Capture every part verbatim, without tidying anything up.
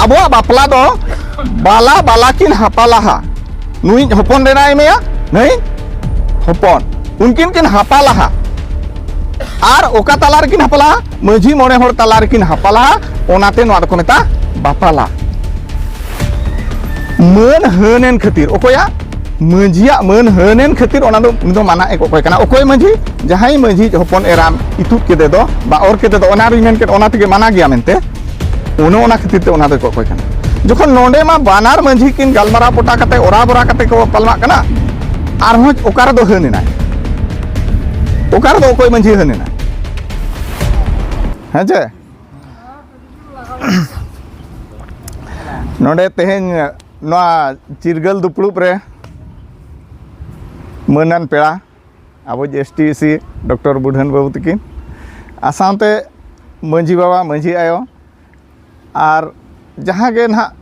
ᱟᱵᱚᱣᱟᱜ ᱵᱟᱯᱞᱟ ᱫᱚ ᱵᱟᱞᱟ ᱵᱟᱞᱟ ᱠᱤᱱ ᱦᱟᱯᱟᱞᱟᱦᱟ᱾ ᱱᱩᱭᱤᱡ ᱦᱚᱯᱚᱱ ᱨᱮᱱᱟᱭ ᱢᱮᱭᱟ, ᱱᱩᱭ ᱦᱚᱯᱚᱱ, ᱩᱱᱠᱤᱱ ᱠᱤᱱ ᱦᱟᱯᱟᱞᱟᱦᱟ᱾ ᱟᱨ ᱚᱠᱟ ᱛᱟᱞᱟ ᱨᱮᱠᱤᱱ ᱦᱟᱯᱟᱞᱟᱦᱟ? ᱢᱟᱹᱡᱷᱤ ᱢᱚᱬᱮ ᱦᱚᱲ ᱛᱟᱞᱟ ᱨᱮᱠᱤᱱ ᱦᱟᱯᱟᱞᱟᱦᱟ᱾ ᱚᱱᱟᱛᱮ ᱱᱚᱣᱟ ᱫᱚᱠᱚ ᱢᱮᱛᱟᱜᱼᱟ ᱵᱟᱯᱟᱞᱟ᱾ ᱢᱟᱹᱱ ᱦᱟᱹᱱ ᱮᱱ ᱠᱷᱟᱹᱛᱤᱨ, ᱚᱠᱚᱭᱟᱜ? ᱢᱟᱹᱡᱷᱤᱭᱟᱜ ᱢᱟᱹᱱ ᱦᱟᱹᱱ ᱮᱱ ᱠᱷᱟᱹᱛᱤᱨ ᱚᱱᱟ ᱫᱚ ᱩᱱᱤ ᱫᱚ ᱢᱟᱱᱟ ᱮ ᱠᱚᱠᱚᱭ ᱠᱟᱱᱟ᱾ ᱚᱠᱚᱭ ᱢᱟᱹᱡᱷᱤ? ᱡᱟᱦᱟᱸᱭ ᱢᱟᱹᱡᱷᱤ ᱦᱚᱯᱚᱱ ᱮᱨᱟᱢ ᱤᱛᱩᱫ ᱠᱮᱫᱮ ᱫᱚ, ᱵᱟ ᱚᱨ ᱠᱮᱫᱮ ᱫᱚ, ᱚᱱᱟ ᱨᱤᱧ ᱢᱮᱱ ᱠᱮᱫ, ᱚᱱᱟ ᱛᱮᱜᱮ ᱢᱟᱱᱟ ᱜᱮᱭᱟ ᱢᱮᱱᱛᱮ, ᱚᱱᱮ ᱚᱱᱟ ᱠᱷᱟᱹᱛᱤᱨ ᱛᱮ ᱚᱱᱟ ᱫᱚᱭ ᱠᱚᱠᱚᱭ ᱠᱟᱱᱟ᱾ ᱡᱚᱠᱷᱚᱱ ᱱᱚᱰᱮ ᱢᱟ ᱵᱟᱱᱟᱨ ᱢᱟᱹᱡᱷᱤ ᱠᱤᱱ ᱜᱟᱞᱢᱟᱨᱟᱣ ᱯᱚᱴᱟ ᱠᱟᱛᱮ, ᱚᱨᱟ ᱵᱚᱨᱟ ᱠᱟᱛᱮ ᱠᱚ ᱯᱟᱞᱢᱟᱜ ᱠᱟᱱᱟ, ᱟᱨᱦᱚᱸ ᱚᱠᱟ ᱨᱮᱫᱚ ᱦᱟᱹᱱ ᱮᱱᱟᱭ? ᱚᱠᱟ ᱨᱮᱫᱚ ᱚᱠᱚᱭ ᱢᱟᱹᱡᱷᱤ ᱦᱟᱹᱱ ᱮᱱᱟᱭ? ᱦᱮᱸ ᱪᱮ? ᱱᱚᱰᱮ ᱛᱮᱦᱮᱧ ᱱᱚᱣᱟ ᱪᱤᱨᱜᱟᱹᱞ ᱫᱩᱯᱲᱩᱵ ᱨᱮ ᱢᱟᱹᱱᱟᱱ ᱯᱮᱲᱟ, ᱟᱵᱚ ᱮᱥ ᱴᱤ ᱥᱤ ᱰᱚᱠᱴᱚᱨ ᱵᱩᱰᱷᱟᱹᱱ ᱵᱟᱹᱵᱩ ᱛᱟᱹᱠᱤᱱ, ᱟᱨ ᱥᱟᱶᱛᱮ ᱢᱟᱹᱡᱷᱤ ᱵᱟᱵᱟ, ᱢᱟᱹᱡᱷᱤ ᱟᱭᱳ, ᱟᱨ ᱡᱟᱦᱟᱸ ᱜᱮ ᱱᱟᱦᱟᱜ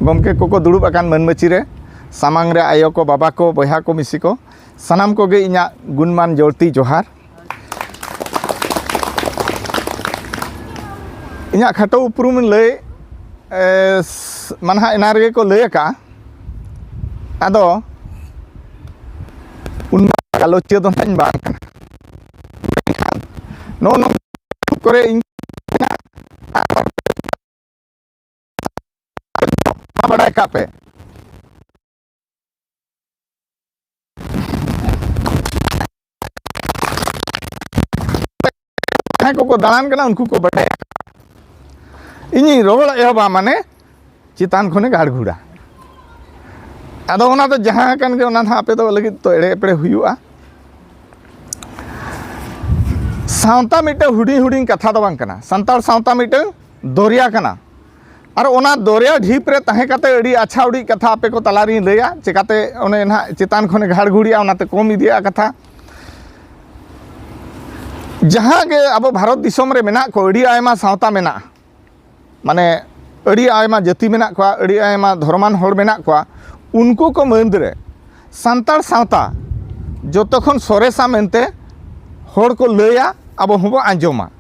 ᱜᱚᱢᱠᱮ ᱠᱚᱠᱚ ᱫᱩᱲᱩᱵ ᱟᱠᱟᱱ ᱢᱟᱹᱱ ᱢᱟᱹᱪᱤ ᱨᱮ, ᱥᱟᱢᱟᱝ ᱨᱮ ᱟᱭᱳ ᱠᱚ, ᱵᱟᱵᱟ ᱠᱚ, ᱵᱚᱭᱦᱟ ᱠᱚ, ᱢᱤᱥᱤ ᱠᱚ, ᱥᱟᱱᱟᱢ ᱠᱚᱜᱮ ᱤᱧᱟᱹᱜ ᱜᱩᱱᱢᱟᱱ ᱡᱚᱲᱛᱤ ᱡᱚᱦᱟᱨ᱾ ᱤᱧᱟᱹᱜ ᱠᱷᱟᱴᱚ ᱩᱯᱨᱩᱢ ᱞᱟᱹᱭ, ᱮ, ᱥ-, ᱢᱟ ᱱᱟᱦᱟᱜ ᱮᱱᱟᱝ ᱨᱮᱜᱮ ᱠᱚ ᱞᱟᱹᱭ ᱟᱠᱟᱫᱼᱟ᱾ ᱟᱫᱚ ᱩᱱ ᱜᱟᱞᱚᱪᱤᱭᱟᱹ ᱫᱚ ᱱᱟᱦᱟᱜ ᱤᱧ ᱵᱟᱝ ᱠᱟᱱᱟ᱾ ᱢᱮᱱᱠᱷᱟᱱ ᱱᱚᱜᱼᱚ ᱱᱚᱣᱟ ᱠᱚᱨᱮ ᱤᱧ ᱵᱟᱲᱟᱭ ᱠᱟᱜ ᱯᱮ᱾ ᱡᱟᱦᱟᱸᱭ ᱠᱚᱠᱚ ᱫᱟᱬᱟᱱ ᱠᱟᱱᱟ, ᱩᱱᱠᱩ ᱠᱚ ᱵᱟᱰᱟᱭᱟ᱾ ᱤᱧᱤᱧ ᱨᱚᱲ ᱮᱦᱚᱵᱟ, ᱢᱟᱱᱮ ᱪᱮᱛᱟᱱ ᱠᱷᱚᱱᱮ ᱜᱟᱲ ᱜᱷᱩᱲᱟ᱾ ᱟᱫᱚ ᱚᱱᱟ ᱫᱚ ᱡᱟᱦᱟᱸ ᱠᱟᱱ ᱜᱮ, ᱚᱱᱟ ᱱᱟᱦᱟᱜ ᱟᱯᱮ ᱫᱚ ᱞᱟᱹᱜᱤᱫ ᱛᱚ ᱮᱲᱮ ᱮᱯᱲᱮ ᱦᱩᱭᱩᱜᱼᱟ᱾ ᱥᱟᱶᱛᱟ ᱢᱤᱫᱴᱟᱝ ᱦᱩᱰᱤᱧ ᱦᱩᱰᱤᱧ ᱠᱟᱛᱷᱟ ᱫᱚ ᱵᱟᱝ ᱠᱟᱱᱟ᱾ ᱥᱟᱱᱛᱟᱲ ᱥᱟᱶᱛᱟ ᱢᱤᱫᱴᱟᱝ ᱫᱚᱨᱭᱟ ᱠᱟᱱᱟ᱾ ᱟᱨ ᱚᱱᱟ ᱫᱚᱨᱭᱟ ᱰᱷᱤᱯ ᱨᱮ ᱛᱟᱦᱮᱸ ᱠᱟᱛᱮ ᱟᱹᱰᱤ ᱟᱪᱪᱷᱟ ᱩᱰᱤᱡ ᱠᱟᱛᱷᱟ ᱟᱯᱮ ᱠᱚ ᱛᱟᱞᱟᱨᱤᱧ ᱞᱟᱹᱭᱟ, ᱪᱮᱠᱟᱛᱮ ᱚᱱᱮ ᱱᱟᱦᱟᱜ ᱪᱮᱛᱟᱱ ᱠᱷᱚᱱᱮ ᱜᱷᱟᱲ ᱜᱷᱩᱲᱤᱜᱼᱟ, ᱚᱱᱟᱛᱮ ᱠᱚᱢ ᱤᱫᱤᱜᱼᱟ ᱠᱟᱛᱷᱟ᱾ ᱡᱟᱦᱟᱸ ᱜᱮ ᱟᱵᱚ ᱵᱷᱟᱨᱚᱛ ᱫᱤᱥᱚᱢ ᱨᱮ ᱢᱮᱱᱟᱜ ᱠᱚ, ᱟᱹᱰᱤ ᱟᱭᱢᱟ ᱥᱟᱶᱛᱟ ᱢᱮᱱᱟᱜᱼᱟ, ᱢᱟᱱᱮ ᱟᱹᱰᱤ ᱟᱭᱢᱟ ᱡᱟᱹᱛᱤ ᱢᱮᱱᱟᱜ ᱠᱚᱣᱟ, ᱟᱹᱰᱤ ᱟᱭᱢᱟ ᱫᱷᱚᱨᱚᱢᱟᱱ ᱦᱚᱲ ᱢᱮᱱᱟᱜ ᱠᱚᱣᱟ, ᱩᱱᱠᱩ ᱠᱚ ᱢᱟᱹᱫᱽ ᱨᱮ ᱥᱟᱱᱛᱟᱲ ᱥᱟᱶᱛᱟ ᱡᱚᱛᱚ ᱠᱷᱚᱱ ᱥᱚᱨᱮᱥᱟ ᱢᱮᱱᱛᱮ ᱦᱚᱲ ᱠᱚ ᱞᱟᱹᱭᱟ, ᱟᱵᱚ ᱦᱚᱸᱵᱚ ᱟᱸᱡᱚᱢᱟ᱾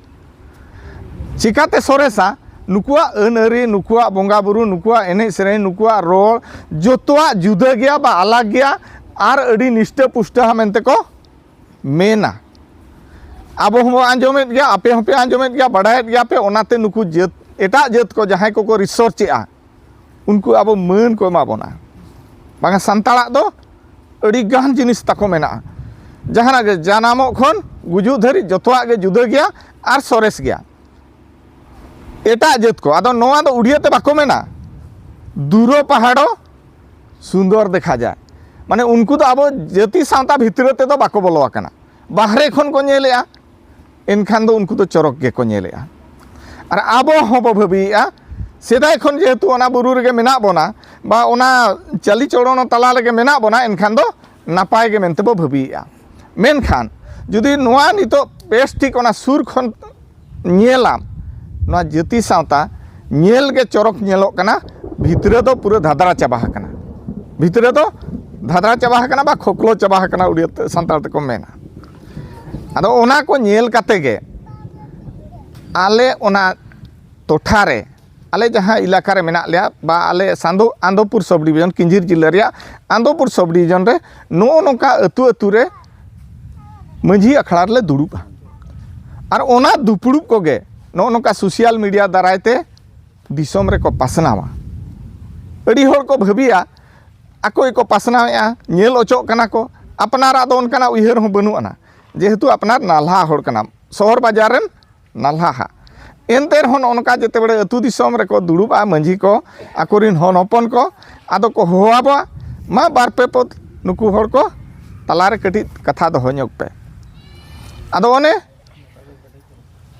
ᱪᱤᱠᱟᱹᱛᱮ ᱥᱚᱨᱮᱥᱟ? ᱱᱩᱠᱩᱣᱟᱜ ᱟᱹᱱ ᱟᱹᱨᱤ, ᱱᱩᱠᱩᱣᱟᱜ ᱵᱚᱸᱜᱟ ᱵᱩᱨᱩ, ᱱᱩᱠᱩᱣᱟᱜ ᱮᱱᱮᱡ ᱥᱮᱨᱮᱧ, ᱱᱩᱠᱩᱣᱟᱜ ᱨᱚᱲ, ᱡᱚᱛᱚᱣᱟᱜ ᱡᱩᱫᱟᱹ ᱜᱮᱭᱟ ᱵᱟ ᱟᱞᱟᱜᱽ ᱜᱮᱭᱟ, ᱟᱨ ᱟᱹᱰᱤ ᱱᱤᱥᱴᱟᱹ ᱯᱩᱥᱴᱟᱹ ᱢᱮᱱᱛᱮ ᱠᱚ ᱢᱮᱱᱟ᱾ ᱟᱵᱚ ᱦᱚᱸᱵᱚ ᱟᱸᱡᱚᱢᱮᱫ ᱜᱮᱭᱟ, ᱟᱯᱮ ᱦᱚᱸᱯᱮ ᱟᱸᱡᱚᱢᱮᱫ ᱜᱮᱭᱟ, ᱵᱟᱰᱟᱭᱮᱫ ᱜᱮᱭᱟ ᱯᱮ, ᱚᱱᱟᱛᱮ ᱱᱩᱠᱩ ᱡᱟᱹᱛ, ᱮᱴᱟᱜ ᱡᱟᱹᱛ ᱠᱚ ᱡᱟᱦᱟᱸᱭ ᱠᱚᱠᱚ ᱨᱤᱥᱟᱨᱪ ᱮᱜᱼᱟ, ᱩᱱᱠᱩ ᱟᱵᱚ ᱢᱟᱹᱱ ᱠᱚ ᱮᱢᱟ ᱵᱚᱱᱟ, ᱵᱟᱝᱟ ᱥᱟᱱᱛᱟᱲᱟᱜ ᱫᱚ ᱟᱹᱰᱤ ᱜᱟᱱ ᱡᱤᱱᱤᱥ ᱛᱟᱠᱚ ᱢᱮᱱᱟᱜᱼᱟ᱾ ᱡᱟᱦᱟᱱᱟᱜ ᱜᱮ, ᱡᱟᱱᱟᱢᱚᱜ ᱠᱷᱚᱱ ᱜᱩᱡᱩᱜ ᱫᱷᱟᱹᱨᱤᱡ ᱡᱚᱛᱚᱣᱟᱜ ᱜᱮ ᱡᱩᱫᱟᱹ ᱜᱮᱭᱟ ᱟᱨ ᱥᱚᱨᱮᱥ ᱜᱮᱭᱟ᱾ ᱮᱴᱟᱜ ᱡᱟᱹᱛ ᱠᱚ, ᱟᱫᱚ ᱱᱚᱣᱟ ᱫᱚ ᱩᱲᱤᱭᱟᱹ ᱛᱮ ᱵᱟᱠᱚ ᱢᱮᱱᱟ, ᱫᱩᱨᱚ ᱯᱟᱦᱟᱲᱚ ᱥᱩᱱᱫᱚᱨ ᱫᱮᱠᱷᱟ ᱡᱟᱭ᱾ ᱢᱟᱱᱮ ᱩᱱᱠᱩ ᱫᱚ ᱟᱵᱚ ᱡᱟᱹᱛᱤ ᱥᱟᱶᱛᱟ ᱵᱷᱤᱛᱨᱤ ᱛᱮᱫᱚ ᱵᱟᱠᱚ ᱵᱚᱞᱚ ᱟᱠᱟᱱᱟ, ᱵᱟᱦᱨᱮ ᱠᱷᱚᱱ ᱠᱚ ᱧᱮᱞᱮᱜᱼᱟ, ᱮᱱᱠᱷᱟᱱ ᱫᱚ ᱩᱱᱠᱩ ᱫᱚ ᱪᱚᱨᱚᱠ ᱜᱮᱠᱚ ᱧᱮᱞᱮᱜᱼᱟ᱾ ᱟᱨ ᱟᱵᱚ ᱦᱚᱸᱵᱚ ᱵᱷᱟᱹᱵᱤᱭᱮᱜᱼᱟ, ᱥᱮᱫᱟᱭ ᱠᱷᱚᱱ ᱡᱮᱦᱮᱛᱩ ᱚᱱᱟ ᱵᱩᱨᱩ ᱨᱮᱜᱮ ᱢᱮᱱᱟᱜ ᱵᱚᱱᱟ, ᱵᱟ ᱚᱱᱟ ᱪᱟᱹᱞᱤ ᱪᱚᱲᱚᱱ ᱛᱟᱞᱟ ᱨᱮᱜᱮ ᱢᱮᱱᱟᱜ ᱵᱚᱱᱟ, ᱮᱱᱠᱷᱟᱱ ᱫᱚ ᱱᱟᱯᱟᱭ ᱜᱮ ᱢᱮᱱᱛᱮ ᱵᱚ ᱵᱷᱟᱹᱵᱤᱭᱮᱜᱼᱟ᱾ ᱢᱮᱱᱠᱷᱟᱱ ᱡᱩᱫᱤ ᱱᱚᱣᱟ ᱱᱤᱛᱚᱜ ᱵᱮᱥ ᱴᱷᱤᱠ ᱚᱱᱟ ᱥᱩᱨ ᱠᱷᱚᱱ ᱧᱮᱞᱟᱢ, ᱱᱚᱣᱟ ᱡᱟᱹᱛᱤ ᱥᱟᱶᱛᱟ ᱧᱮᱞ ᱜᱮ ᱪᱚᱨᱚᱠ ᱧᱮᱞᱚᱜ ᱠᱟᱱᱟ, ᱵᱷᱤᱛᱨᱤ ᱫᱚ ᱯᱩᱨᱟᱹ ᱫᱷᱟᱫᱽᱨᱟ ᱪᱟᱵᱟ ᱟᱠᱟᱱᱟ, ᱵᱷᱤᱛᱨᱤ ᱫᱚ ᱫᱷᱟᱫᱽᱨᱟ ᱪᱟᱵᱟ ᱟᱠᱟᱱᱟ ᱵᱟ ᱠᱷᱚᱠᱞᱚ ᱪᱟᱵᱟ ᱟᱠᱟᱱᱟ, ᱩᱲᱤᱭᱟᱹ ᱛᱮ, ᱥᱟᱱᱛᱟᱲ ᱛᱮᱠᱚ ᱢᱮᱱᱟ᱾ ᱟᱫᱚ ᱚᱱᱟ ᱠᱚ ᱧᱮᱞ ᱠᱟᱛᱮ ᱜᱮ ᱟᱞᱮ ᱚᱱᱟ ᱴᱚᱴᱷᱟ ᱨᱮ, ᱟᱞᱮ ᱡᱟᱦᱟᱸ ᱮᱞᱟᱠᱟ ᱨᱮ ᱢᱮᱱᱟᱜ ᱞᱮᱭᱟ, ᱵᱟ ᱟᱞᱮ ᱥᱟᱱᱫᱚ-, ᱟᱱᱫᱚᱯᱩᱨ ᱥᱟᱵᱽ ᱰᱤᱵᱷᱤᱡᱚᱱ, ᱠᱤᱧᱡᱷᱤᱨ ᱡᱤᱞᱟᱹ ᱨᱮᱭᱟᱜ ᱟᱱᱫᱚᱯᱩᱨ ᱥᱟᱵᱽ ᱰᱤᱵᱷᱤᱡᱚᱱ ᱨᱮ ᱱᱚᱜᱼᱚ ᱱᱚᱝᱠᱟ ᱟᱹᱛᱩ ᱟᱹᱛᱩ ᱨᱮ ᱢᱟᱹᱡᱷᱤ ᱟᱠᱷᱲᱟ ᱨᱮᱞᱮ ᱫᱩᱲᱩᱵᱼᱟ᱾ ᱟᱨ ᱚᱱᱟ ᱫᱩᱯᱲᱩᱵ ᱠᱚᱜᱮ ᱱᱚᱜᱼᱚ ᱱᱚᱝᱠᱟ ᱥᱳᱥᱟᱞ ᱢᱤᱰᱤᱭᱟ ᱫᱟᱨᱟᱭ ᱛᱮ ᱫᱤᱥᱚᱢ ᱨᱮᱠᱚ ᱯᱟᱥᱱᱟᱣᱟ᱾ ᱟᱹᱰᱤ ᱦᱚᱲ ᱠᱚ ᱵᱷᱟᱹᱵᱤᱭᱟ, ᱟᱠᱚ ᱜᱮᱠᱚ ᱯᱟᱥᱱᱟᱣᱮᱫᱼᱟ, ᱧᱮᱞ ᱚᱪᱚᱜ ᱠᱟᱱᱟ ᱠᱚ, ᱟᱯᱱᱟᱨᱟᱜ ᱫᱚ ᱚᱱᱠᱟᱱᱟᱜ ᱩᱭᱦᱟᱹᱨ ᱦᱚᱸ ᱵᱟᱹᱱᱩᱜ ᱟᱱᱟ, ᱡᱮᱦᱮᱛᱩ ᱟᱯᱱᱟᱨ ᱱᱟᱞᱦᱟ ᱦᱚᱲ ᱠᱟᱱᱟᱢ, ᱥᱚᱦᱚᱨ ᱵᱟᱡᱟᱨ ᱨᱮᱱ ᱱᱟᱞᱦᱟ ᱦᱟᱸᱜ᱾ ᱮᱱᱛᱮ ᱨᱮᱦᱚᱸ ᱱᱚᱜᱼᱚ ᱱᱚᱝᱠᱟ ᱡᱮᱛᱮ ᱵᱮᱲᱮ ᱟᱹᱛᱩ ᱫᱤᱥᱚᱢ ᱨᱮᱠᱚ ᱫᱩᱲᱩᱵᱼᱟ ᱢᱟᱹᱡᱷᱤ ᱠᱚ, ᱟᱠᱚᱨᱮᱱ ᱦᱚᱱ ᱦᱚᱯᱚᱱ ᱠᱚ, ᱟᱫᱚ ᱠᱚ ᱦᱚᱦᱚᱣᱟᱵᱚᱣᱟ, "ᱢᱟ ᱵᱟᱨ ᱯᱮ ᱯᱚᱫ ᱱᱩᱠᱩ ᱦᱚᱲ ᱠᱚ ᱛᱟᱞᱟᱨᱮ ᱠᱟᱹᱴᱤᱡ ᱠᱟᱛᱷᱟ ᱫᱚᱦᱚ ᱧᱚᱜ ᱯᱮ᱾" ᱟᱫᱚ ᱚᱱᱮ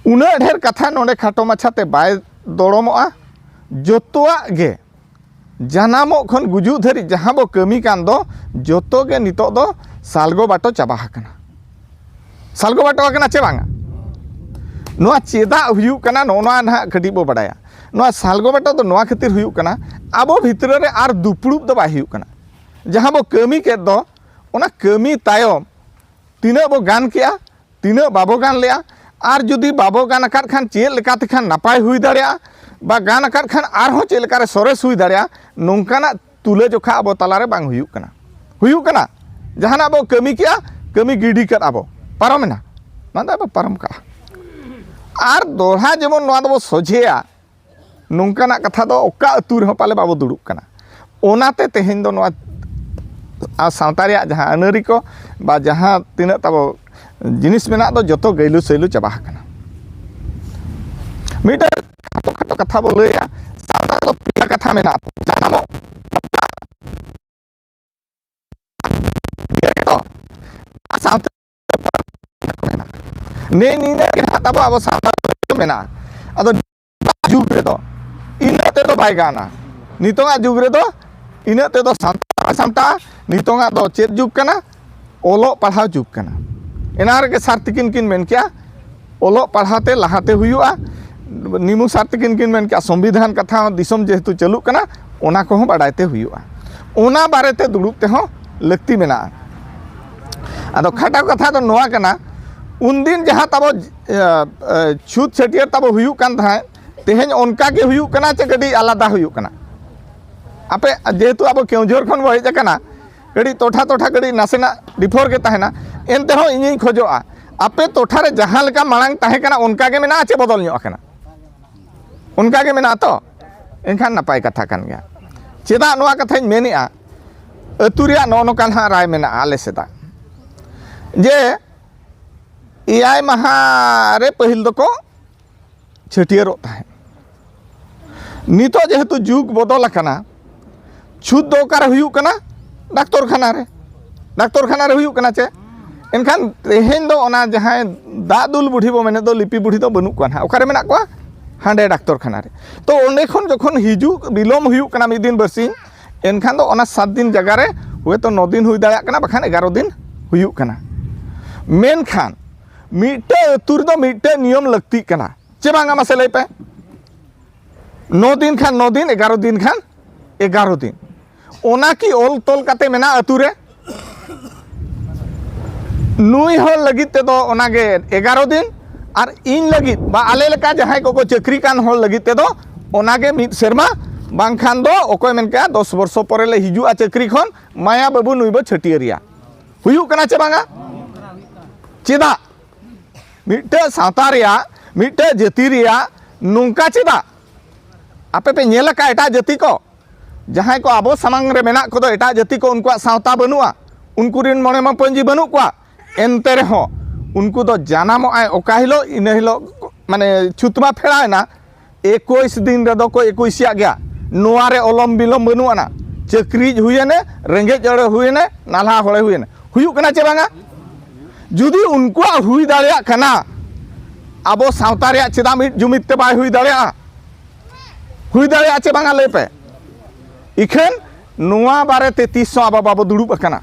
ᱩᱱᱟᱹᱜ ᱰᱷᱮᱨ ᱠᱟᱛᱷᱟ ᱱᱚᱰᱮ ᱠᱷᱟᱴᱚ ᱢᱟᱪᱷᱟᱛᱮ ᱵᱟᱭ ᱫᱚᱲᱚᱢᱚᱜᱼᱟ᱾ ᱡᱚᱛᱚᱣᱟᱜ ᱜᱮ ᱡᱟᱱᱟᱢᱚᱜ ᱠᱷᱚᱱ ᱜᱩᱡᱩᱜ ᱫᱷᱟᱹᱨᱤᱡ ᱡᱟᱦᱟᱸ ᱵᱚ ᱠᱟᱹᱢᱤ ᱠᱟᱱ ᱫᱚ, ᱡᱚᱛᱚ ᱜᱮ ᱱᱤᱛᱚᱜ ᱫᱚ ᱥᱟᱞᱜᱚ ᱵᱟᱴᱚ ᱪᱟᱵᱟ ᱟᱠᱟᱱᱟ᱾ ᱥᱟᱞᱜᱚ ᱵᱟᱴᱚ ᱟᱠᱟᱱᱟ ᱪᱮ ᱵᱟᱝᱟ? ᱱᱚᱣᱟ ᱪᱮᱫᱟᱜ ᱦᱩᱭᱩᱜ ᱠᱟᱱᱟ, ᱱᱚᱜᱼᱚ ᱱᱚᱣᱟ ᱱᱟᱦᱟᱜ ᱠᱟᱹᱴᱤᱡ ᱵᱚ ᱵᱟᱰᱟᱭᱟ᱾ ᱱᱚᱣᱟ ᱥᱟᱞᱜᱚ ᱵᱟᱴᱚ ᱫᱚ ᱱᱚᱣᱟ ᱠᱷᱟᱹᱛᱤᱨ ᱦᱩᱭᱩᱜ ᱠᱟᱱᱟ, ᱟᱵᱚ ᱵᱷᱤᱛᱨᱤ ᱨᱮ ᱟᱨ ᱫᱩᱯᱲᱩᱵ ᱫᱚ ᱵᱟᱭ ᱦᱩᱭᱩᱜ ᱠᱟᱱᱟ᱾ ᱡᱟᱦᱟᱸ ᱵᱚ ᱠᱟᱹᱢᱤ ᱠᱮᱫ ᱫᱚ, ᱚᱱᱟ ᱠᱟᱹᱢᱤ ᱛᱟᱭᱚᱢ ᱛᱤᱱᱟᱹᱜ ᱵᱚ ᱜᱟᱱ ᱠᱮᱜᱼᱟ, ᱛᱤᱱᱟᱹᱜ ᱵᱟᱵᱚ ᱜᱟᱱ ᱞᱮᱜᱼᱟ, ᱟᱨ ᱡᱩᱫᱤ ᱵᱟᱵᱚ ᱜᱟᱱ ᱟᱠᱟᱫ ᱠᱷᱟᱱ ᱪᱮᱫ ᱞᱮᱠᱟᱛᱮ ᱠᱷᱟᱱ ᱱᱟᱯᱟᱭ ᱦᱩᱭ ᱫᱟᱲᱮᱭᱟᱜᱼᱟ, ᱵᱟ ᱜᱟᱱ ᱟᱠᱟᱫ ᱠᱷᱟᱱ ᱟᱨᱦᱚᱸ ᱪᱮᱫ ᱞᱮᱠᱟᱨᱮ ᱥᱚᱨᱮᱥ ᱦᱩᱭ ᱫᱟᱲᱮᱭᱟᱜᱼᱟ, ᱱᱚᱝᱠᱟᱱᱟᱜ ᱛᱩᱞᱟᱹᱡᱚᱠᱷᱟ ᱟᱵᱚ ᱛᱟᱞᱟᱨᱮ ᱵᱟᱝ ᱦᱩᱭᱩᱜ ᱠᱟᱱᱟ᱾ ᱦᱩᱭᱩᱜ ᱠᱟᱱᱟ, ᱡᱟᱦᱟᱱᱟᱜ ᱵᱚ ᱠᱟᱹᱢᱤ ᱠᱮᱜᱼᱟ, ᱠᱟᱹᱢᱤ ᱜᱤᱰᱤ ᱠᱟᱫ ᱟᱵᱚ, ᱯᱟᱨᱚᱢᱮᱱᱟ, ᱱᱚᱣᱟ ᱫᱚ ᱟᱵᱚ ᱯᱟᱨᱚᱢ ᱠᱟᱜᱼᱟ᱾ ᱟᱨ ᱫᱚᱦᱲᱟ ᱡᱮᱢᱚᱱ ᱱᱚᱣᱟ ᱫᱚᱵᱚ ᱥᱚᱡᱷᱮᱭᱟ, ᱱᱚᱝᱠᱟᱱᱟᱜ ᱠᱟᱛᱷᱟ ᱫᱚ ᱚᱠᱟ ᱟᱹᱛᱩ ᱨᱮᱦᱚᱸ ᱯᱟᱞᱮ ᱵᱟᱵᱚ ᱫᱩᱲᱩᱵ ᱠᱟᱱᱟ᱾ ᱚᱱᱟᱛᱮ ᱛᱮᱦᱮᱧ ᱫᱚ ᱱᱚᱣᱟ ᱟᱨ ᱥᱟᱶᱛᱟ ᱨᱮᱭᱟᱜ ᱡᱟᱦᱟᱸ ᱟᱹᱱᱟᱹᱨᱤ ᱠᱚ ᱵᱟ ᱡᱟᱦᱟᱸ ᱛᱤᱱᱟᱹᱜ ᱛᱟᱵᱚ ᱡᱤᱱᱤᱥ ᱢᱮᱱᱟᱜ ᱫᱚ, ᱡᱚᱛᱚ ᱜᱟᱹᱭᱞᱩ ᱥᱟᱹᱭᱞᱩ ᱪᱟᱵᱟ ᱟᱠᱟᱱᱟ᱾ ᱢᱤᱫᱴᱟᱝ ᱠᱷᱟᱴᱚ ᱠᱷᱟᱴᱚ ᱠᱟᱛᱷᱟ ᱵᱚ ᱞᱟᱹᱭᱟ, ᱥᱟᱶᱛᱟ ᱫᱚ ᱯᱮᱭᱟ ᱠᱟᱛᱷᱟ ᱢᱮᱱᱟᱜᱼᱟ: ᱡᱟᱱᱟᱢᱚᱜ, ᱜᱮᱭᱟ ᱜᱮᱛᱚ᱾ ᱟᱨ ᱥᱟᱶᱛᱮ ᱱᱮ ᱱᱤᱱᱟᱹᱜ ᱜᱮ ᱱᱟᱦᱟᱜ ᱛᱟᱵᱚ ᱟᱵᱚ ᱥᱟᱱᱛᱟᱲ ᱫᱚ ᱢᱮᱱᱟᱜᱼᱟ᱾ ᱟᱫᱚ ᱡᱩᱜᱽ ᱨᱮᱫᱚ ᱤᱱᱟᱹᱜ ᱛᱮᱫᱚ ᱵᱟᱭ ᱜᱟᱱᱟ᱾ ᱱᱤᱛᱚᱜᱟᱜ ᱡᱩᱜᱽ ᱨᱮᱫᱚ ᱤᱱᱟᱹᱜ ᱛᱮᱫᱚ ᱥᱟᱱᱛᱟᱲ ᱵᱟᱭ ᱥᱟᱢᱴᱟᱜᱼᱟ᱾ ᱱᱤᱛᱚᱜᱟᱜ ᱫᱚ ᱪᱮᱫ ᱡᱩᱜᱽ ᱠᱟᱱᱟ? ᱚᱞᱚᱜ ᱯᱟᱲᱦᱟᱣ ᱡᱩᱜᱽ ᱠᱟᱱᱟ᱾ ᱮᱱᱟ ᱨᱮᱜᱮ ᱥᱟᱨ ᱛᱤᱠᱤᱱ ᱠᱤᱱ ᱢᱮᱱ ᱠᱮᱜᱼᱟ, ᱚᱞᱚᱜ ᱯᱟᱲᱦᱟᱣ ᱛᱮ ᱞᱟᱦᱟᱛᱮ ᱦᱩᱭᱩᱜᱼᱟ᱾ ᱱᱤᱢᱩ ᱥᱟᱨ ᱛᱤᱠᱤᱱ ᱠᱤᱱ ᱢᱮᱱ ᱠᱮᱜᱼᱟ, ᱥᱚᱝᱵᱤᱫᱷᱟᱱ ᱠᱟᱛᱷᱟ ᱦᱚᱸ ᱫᱤᱥᱚᱢ ᱡᱮᱦᱮᱛᱩ ᱪᱟᱹᱞᱩᱜ ᱠᱟᱱᱟ, ᱚᱱᱟ ᱠᱚᱦᱚᱸ ᱵᱟᱰᱟᱭ ᱛᱮ ᱦᱩᱭᱩᱜᱼᱟ᱾ ᱚᱱᱟ ᱵᱟᱨᱮᱛᱮ ᱫᱩᱲᱩᱵ ᱛᱮᱦᱚᱸ ᱞᱟᱹᱠᱛᱤ ᱢᱮᱱᱟᱜᱼᱟ᱾ ᱟᱫᱚ ᱠᱷᱟᱴᱟᱣ ᱠᱟᱛᱷᱟ ᱫᱚ ᱱᱚᱣᱟ ᱠᱟᱱᱟ, ᱩᱱᱫᱤᱱ ᱡᱟᱦᱟᱸ ᱛᱟᱵᱚ, ᱮ, ᱮ, ᱪᱷᱩᱛ ᱪᱷᱟᱹᱴᱭᱟᱹᱨ ᱛᱟᱵᱚ ᱦᱩᱭᱩᱜ ᱠᱟᱱ ᱛᱟᱦᱮᱸᱫ, ᱛᱮᱦᱮᱧ ᱚᱱᱠᱟ ᱜᱮ ᱦᱩᱭᱩᱜ ᱠᱟᱱᱟ ᱪᱮ ᱠᱟᱹᱴᱤᱡ ᱟᱞᱟᱫᱟ ᱦᱩᱭᱩᱜ ᱠᱟᱱᱟ? ᱟᱯᱮ ᱡᱮᱦᱮᱛᱩ ᱟᱵᱚ ᱠᱮᱣᱡᱷᱚᱨ ᱠᱷᱚᱱ ᱵᱚ ᱦᱮᱡ ᱟᱠᱟᱱᱟ, ᱠᱟᱹᱴᱤᱡ ᱴᱚᱴᱷᱟ ᱴᱚᱴᱷᱟ ᱠᱟᱹᱴᱤᱡ ᱱᱟᱥᱮᱱᱟᱜ ᱰᱤᱯᱷᱚᱨ ᱜᱮ ᱛᱟᱦᱮᱱᱟ, ᱮᱱᱛᱮ ᱨᱮᱦᱚᱸ ᱤᱧᱤᱧ ᱠᱷᱚᱡᱚᱜᱼᱟ, ᱟᱯᱮ ᱴᱚᱴᱷᱟ ᱨᱮ ᱡᱟᱦᱟᱸ ᱞᱮᱠᱟ ᱢᱟᱲᱟᱝ ᱛᱟᱦᱮᱸ ᱠᱟᱱᱟ, ᱚᱱᱠᱟ ᱜᱮ ᱢᱮᱱᱟᱜᱼᱟ ᱪᱮ ᱵᱚᱫᱚᱞ ᱧᱚᱜ ᱟᱠᱟᱱᱟ? ᱚᱱᱠᱟ ᱜᱮ ᱢᱮᱱᱟᱜᱼᱟ ᱛᱚ? ᱮᱱᱠᱷᱟᱱ ᱱᱟᱯᱟᱭ ᱠᱟᱛᱷᱟ ᱠᱟᱱ ᱜᱮᱭᱟ᱾ ᱪᱮᱫᱟᱜ ᱱᱚᱣᱟ ᱠᱟᱛᱷᱟᱧ ᱢᱮᱱᱮᱜᱼᱟ? ᱟᱹᱛᱩ ᱨᱮᱭᱟᱜ ᱱᱚᱜᱼᱚ ᱱᱚᱝᱠᱟ ᱱᱟᱦᱟᱜ ᱨᱟᱭ ᱢᱮᱱᱟᱜᱼᱟ ᱟᱞᱮ ᱥᱮᱫᱟᱜ, ᱡᱮ ᱮᱭᱟᱭ ᱢᱟᱦᱟ ᱨᱮ ᱯᱟᱹᱦᱤᱞ ᱫᱚᱠᱚ ᱪᱷᱟᱹᱴᱭᱟᱹᱨᱚᱜ ᱛᱟᱦᱮᱸᱫ᱾ ᱱᱤᱛᱚᱜ ᱡᱮᱦᱮᱛᱩ ᱡᱩᱜᱽ ᱵᱚᱫᱚᱞ ᱟᱠᱟᱱᱟ, ᱪᱷᱩᱛ ᱫᱚ ᱚᱠᱟᱨᱮ ᱦᱩᱭᱩᱜ ᱠᱟᱱᱟ? ᱰᱟᱠᱛᱚᱨ ᱠᱷᱟᱱᱟ ᱨᱮ᱾ ᱰᱟᱠᱛᱚᱨ ᱠᱷᱟᱱᱟ ᱨᱮ ᱦᱩᱭᱩᱜ ᱠᱟᱱᱟ ᱪᱮ? ᱮᱱᱠᱷᱟᱱ ᱛᱮᱦᱮᱧ ᱫᱚ ᱚᱱᱟ ᱡᱟᱦᱟᱸᱭ ᱫᱟᱜ ᱫᱩᱞ ᱵᱩᱰᱷᱤ ᱵᱚ ᱢᱮᱱᱮᱫ ᱫᱚ, ᱞᱤᱯᱤ ᱵᱩᱰᱷᱤ ᱫᱚ ᱵᱟᱹᱱᱩᱜ ᱠᱚᱣᱟ ᱱᱟᱦᱟᱜ᱾ ᱚᱠᱟᱨᱮ ᱢᱮᱱᱟᱜ ᱠᱚᱣᱟ? ᱦᱟᱸᱰᱮ ᱰᱟᱠᱛᱚᱨ ᱠᱷᱟᱱᱟ ᱨᱮ᱾ ᱛᱚ ᱚᱸᱰᱮ ᱠᱷᱚᱱ ᱡᱚᱠᱷᱚᱱ ᱦᱤᱡᱩᱜ ᱵᱤᱞᱚᱢ ᱦᱩᱭᱩᱜ ᱠᱟᱱᱟ ᱢᱤᱫ ᱫᱤᱱ ᱵᱟᱨᱥᱤᱧ, ᱮᱱᱠᱷᱟᱱ ᱫᱚ ᱚᱱᱟ ᱥᱟᱛ ᱫᱤᱱ ᱡᱟᱭᱜᱟ ᱨᱮ ᱦᱚᱭᱛᱳ ᱱᱚ ᱫᱤᱱ ᱦᱩᱭ ᱫᱟᱲᱮᱭᱟᱜ ᱠᱟᱱᱟ, ᱵᱟᱠᱷᱟᱱ ᱮᱜᱟᱨᱚ ᱫᱤᱱ ᱦᱩᱭᱩᱜ ᱠᱟᱱᱟ᱾ ᱢᱮᱱᱠᱷᱟᱱ ᱢᱤᱫᱴᱟᱹ ᱟᱹᱛᱩ ᱨᱮᱫᱚ ᱢᱤᱫᱴᱟᱹ ᱱᱤᱭᱚᱢ ᱞᱟᱹᱠᱛᱤᱜ ᱠᱟᱱᱟ ᱪᱮ ᱵᱟᱝᱟ? ᱢᱟᱥᱮ ᱞᱟᱹᱭ ᱯᱮ᱾ ᱱᱚ ᱫᱤᱱ ᱠᱷᱟᱱ ᱱᱚ ᱫᱤᱱ, ᱮᱜᱟᱨᱚ ᱫᱤᱱ ᱠᱷᱟᱱ ᱮᱜᱟᱨᱚ ᱫᱤᱱ᱾ ᱚᱱᱟ ᱠᱤ ᱚᱞ ᱛᱚᱞ ᱠᱟᱛᱮ ᱢᱮᱱᱟᱜᱼᱟ ᱟᱹᱛᱩ ᱨᱮ? ᱱᱩᱭ ᱦᱚᱲ ᱞᱟᱹᱜᱤᱫ ᱛᱮᱫᱚ ᱚᱱᱟᱜᱮ ᱮᱜᱟᱨᱚ ᱫᱤᱱ, ᱟᱨ ᱤᱧ ᱞᱟᱹᱜᱤᱫ ᱵᱟ ᱟᱞᱮ ᱞᱮᱠᱟ ᱡᱟᱦᱟᱸᱭ ᱠᱚᱠᱚ ᱪᱟᱹᱠᱨᱤ ᱠᱟᱱ ᱦᱚᱲ ᱞᱟᱹᱜᱤᱫ ᱛᱮᱫᱚ ᱚᱱᱟᱜᱮ ᱢᱤᱫ ᱥᱮᱨᱢᱟ, ᱵᱟᱝᱠᱷᱟᱱ ᱫᱚ ᱚᱠᱚᱭ ᱢᱮᱱ ᱠᱮᱜᱼᱟ, ᱫᱚᱥ ᱵᱚᱨᱥᱚ ᱯᱚᱨᱮ ᱞᱮ ᱦᱤᱡᱩᱜᱼᱟ ᱪᱟᱹᱠᱨᱤ ᱠᱷᱚᱱ, ᱢᱟᱭᱟ ᱵᱟᱹᱵᱩ ᱱᱩᱭ ᱵᱚ ᱪᱷᱟᱹᱴᱭᱟᱹᱨᱮᱭᱟ᱾ ᱦᱩᱭᱩᱜ ᱠᱟᱱᱟ ᱪᱮ ᱵᱟᱝᱟ? ᱪᱮᱫᱟᱜ? ᱢᱤᱫᱴᱟᱹᱜ ᱥᱟᱶᱛᱟ ᱨᱮᱭᱟᱜ, ᱢᱤᱫᱴᱟᱹᱜ ᱡᱟᱹᱛᱤ ᱨᱮᱭᱟᱜ ᱱᱚᱝᱠᱟ ᱪᱮᱫᱟᱜ? ᱟᱯᱮ ᱯᱮ ᱧᱮᱞ ᱟᱠᱟᱫ ᱮᱴᱟᱜ ᱡᱟᱹᱛᱤ ᱠᱚ? ᱡᱟᱦᱟᱸᱭ ᱠᱚ ᱟᱵᱚ ᱥᱟᱢᱟᱝ ᱨᱮ ᱢᱮᱱᱟᱜ ᱠᱚᱫᱚ ᱮᱴᱟᱜ ᱡᱟᱹᱛᱤ ᱠᱚ, ᱩᱱᱠᱩᱣᱟᱜ ᱥᱟᱶᱛᱟ ᱵᱟᱹᱱᱩᱜᱼᱟ, ᱩᱱᱠᱩ ᱨᱮᱱ ᱢᱚᱬᱮ ᱢᱟᱹᱯᱟᱹᱧᱡᱤ ᱵᱟᱹᱱᱩᱜ ᱠᱚᱣᱟ, ᱮᱱᱛᱮ ᱨᱮᱦᱚᱸ ᱩᱱᱠᱩ ᱫᱚ ᱡᱟᱱᱟᱢᱚᱜ ᱟᱭ ᱚᱠᱟ ᱦᱤᱞᱳᱜ, ᱤᱱᱟᱹ ᱦᱤᱞᱳᱜ ᱢᱟᱱᱮ ᱪᱷᱩᱛ ᱢᱟ ᱯᱷᱮᱲᱟᱣ ᱮᱱᱟ, ᱮᱠᱩᱥ ᱫᱤᱱ ᱨᱮᱫᱚ ᱠᱚ ᱮᱠᱩᱥᱤᱭᱟᱜ ᱜᱮᱭᱟ᱾ ᱱᱚᱣᱟ ᱨᱮ ᱚᱞᱚᱢ ᱵᱤᱞᱚᱢ ᱵᱟᱹᱱᱩᱜ ᱟᱱᱟ᱾ ᱪᱟᱹᱠᱨᱤᱡ ᱦᱩᱭᱮᱱᱮ, ᱨᱮᱸᱜᱮᱡ ᱦᱚᱲᱮ ᱦᱩᱭᱮᱱᱮ, ᱱᱟᱞᱦᱟ ᱦᱚᱲᱮ ᱦᱩᱭᱮᱱᱮ, ᱦᱩᱭᱩᱜ ᱠᱟᱱᱟ ᱪᱮ ᱵᱟᱝᱟ? ᱡᱩᱫᱤ ᱩᱱᱠᱩᱣᱟᱜ ᱦᱩᱭ ᱫᱟᱲᱮᱭᱟᱜ ᱠᱟᱱᱟ, ᱟᱵᱚ ᱥᱟᱶᱛᱟ ᱨᱮᱭᱟᱜ ᱪᱮᱫᱟᱜ ᱢᱤᱫ ᱡᱩᱢᱤᱫ ᱛᱮ ᱵᱟᱭ ᱦᱩᱭ ᱫᱟᱲᱮᱭᱟᱜᱼᱟ? ᱦᱩᱭ ᱫᱟᱲᱮᱭᱟᱜᱼᱟ ᱪᱮ ᱵᱟᱝᱟ ᱞᱟᱹᱭ ᱯᱮ? ᱤᱠᱷᱟᱹᱱ ᱱᱚᱣᱟ ᱵᱟᱨᱮᱛᱮ ᱛᱤᱥ ᱦᱚᱸ ᱟᱵᱚ ᱵᱟᱵᱚ ᱫᱩᱲᱩᱵ ᱟᱠᱟᱱᱟ᱾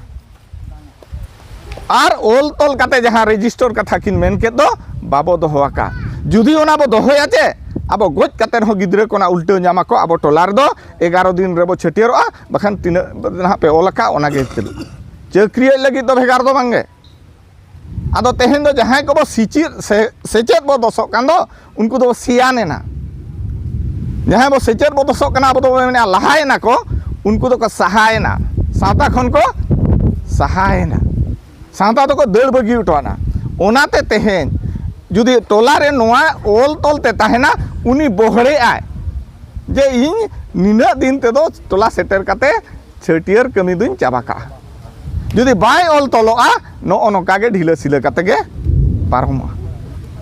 ᱟᱨ ᱚᱞ ᱛᱚᱞ ᱠᱟᱛᱮ ᱡᱟᱦᱟᱸ ᱨᱮᱡᱤᱥᱴᱟᱨ ᱠᱟᱛᱷᱟ ᱠᱤᱱ ᱢᱮᱱ ᱠᱮᱫ ᱫᱚ, ᱵᱟᱵᱚ ᱫᱚᱦᱚ ᱟᱠᱟᱫ᱾ ᱡᱩᱫᱤ ᱚᱱᱟ ᱵᱚ ᱫᱚᱦᱚᱭᱟ ᱪᱮ, ᱟᱵᱚ ᱜᱚᱡ ᱠᱟᱛᱮ ᱦᱚᱸ ᱜᱤᱫᱽᱨᱟᱹ ᱠᱚ ᱚᱱᱟ ᱩᱞᱴᱟᱹᱣ ᱧᱟᱢ ᱟᱠᱚ, ᱟᱵᱚ ᱴᱚᱞᱟ ᱨᱮᱫᱚ ᱮᱜᱟᱨᱚ ᱫᱤᱱ ᱨᱮᱵᱚ ᱪᱷᱟᱹᱴᱭᱟᱹᱨᱚᱜᱼᱟ, ᱵᱟᱠᱷᱟᱱ ᱛᱤᱱᱟᱹᱜ ᱱᱟᱦᱟᱜ ᱯᱮ ᱚᱞ ᱟᱠᱟᱫ ᱚᱱᱟ ᱜᱮ ᱪᱟᱹᱞᱩᱜ᱾ ᱪᱟᱹᱠᱨᱤᱭᱟᱹᱜ ᱞᱟᱹᱜᱤᱫ ᱫᱚ ᱵᱷᱮᱜᱟᱨ ᱫᱚ ᱵᱟᱝᱜᱮ᱾ ᱟᱫᱚ ᱛᱮᱦᱮᱧ ᱫᱚ ᱡᱟᱦᱟᱸᱭ ᱠᱚᱵᱚ ᱥᱤᱪᱤᱫ ᱥᱮ ᱥᱮᱪᱮᱫ ᱵᱚ ᱫᱚᱥᱚᱜ ᱠᱟᱱ ᱫᱚ, ᱩᱱᱠᱩ ᱫᱚ ᱥᱮᱭᱟᱱ ᱮᱱᱟ᱾ ᱡᱟᱦᱟᱸᱭ ᱵᱚ ᱥᱮᱪᱮᱫ ᱵᱚ ᱫᱚᱥᱚᱜ ᱠᱟᱱᱟ, ᱟᱵᱚ ᱫᱚᱵᱚ ᱢᱮᱱᱟ ᱞᱟᱦᱟᱭᱮᱱᱟ ᱠᱚ, ᱩᱱᱠᱩ ᱫᱚᱠᱚ ᱥᱟᱦᱟᱭᱮᱱᱟ, ᱥᱟᱶᱛᱟ ᱠᱷᱚᱱ ᱠᱚ ᱥᱟᱦᱟᱭᱮᱱᱟ, ᱥᱟᱶᱛᱟ ᱫᱚᱠᱚ ᱫᱟᱹᱲ ᱵᱟᱹᱜᱤ ᱦᱚᱴᱚ ᱟᱱᱟ᱾ ᱚᱱᱟᱛᱮ ᱛᱮᱦᱮᱧ ᱡᱩᱫᱤ ᱴᱚᱞᱟ ᱨᱮ ᱱᱚᱣᱟ ᱚᱞ ᱛᱚᱞ ᱛᱮ ᱛᱟᱦᱮᱱᱟ, ᱩᱱᱤ ᱵᱚᱦᱲᱮ ᱟᱭ ᱡᱮ ᱤᱧ ᱱᱤᱱᱟᱹᱜ ᱫᱤᱱ ᱛᱮᱫᱚ ᱴᱚᱞᱟ ᱥᱮᱴᱮᱨ ᱠᱟᱛᱮ ᱪᱷᱟᱹᱴᱭᱟᱹᱨ ᱠᱟᱹᱢᱤ ᱫᱩᱧ ᱪᱟᱵᱟ ᱠᱟᱜᱼᱟ᱾ ᱡᱩᱫᱤ ᱵᱟᱭ ᱚᱞ ᱛᱚᱞᱚᱜᱼᱟ, ᱱᱚᱜᱼᱚ ᱱᱚᱝᱠᱟ ᱜᱮ ᱰᱷᱤᱞᱟᱹ ᱥᱤᱞᱟᱹ ᱠᱟᱛᱮ ᱜᱮ ᱯᱟᱨᱚᱢᱚᱜᱼᱟ᱾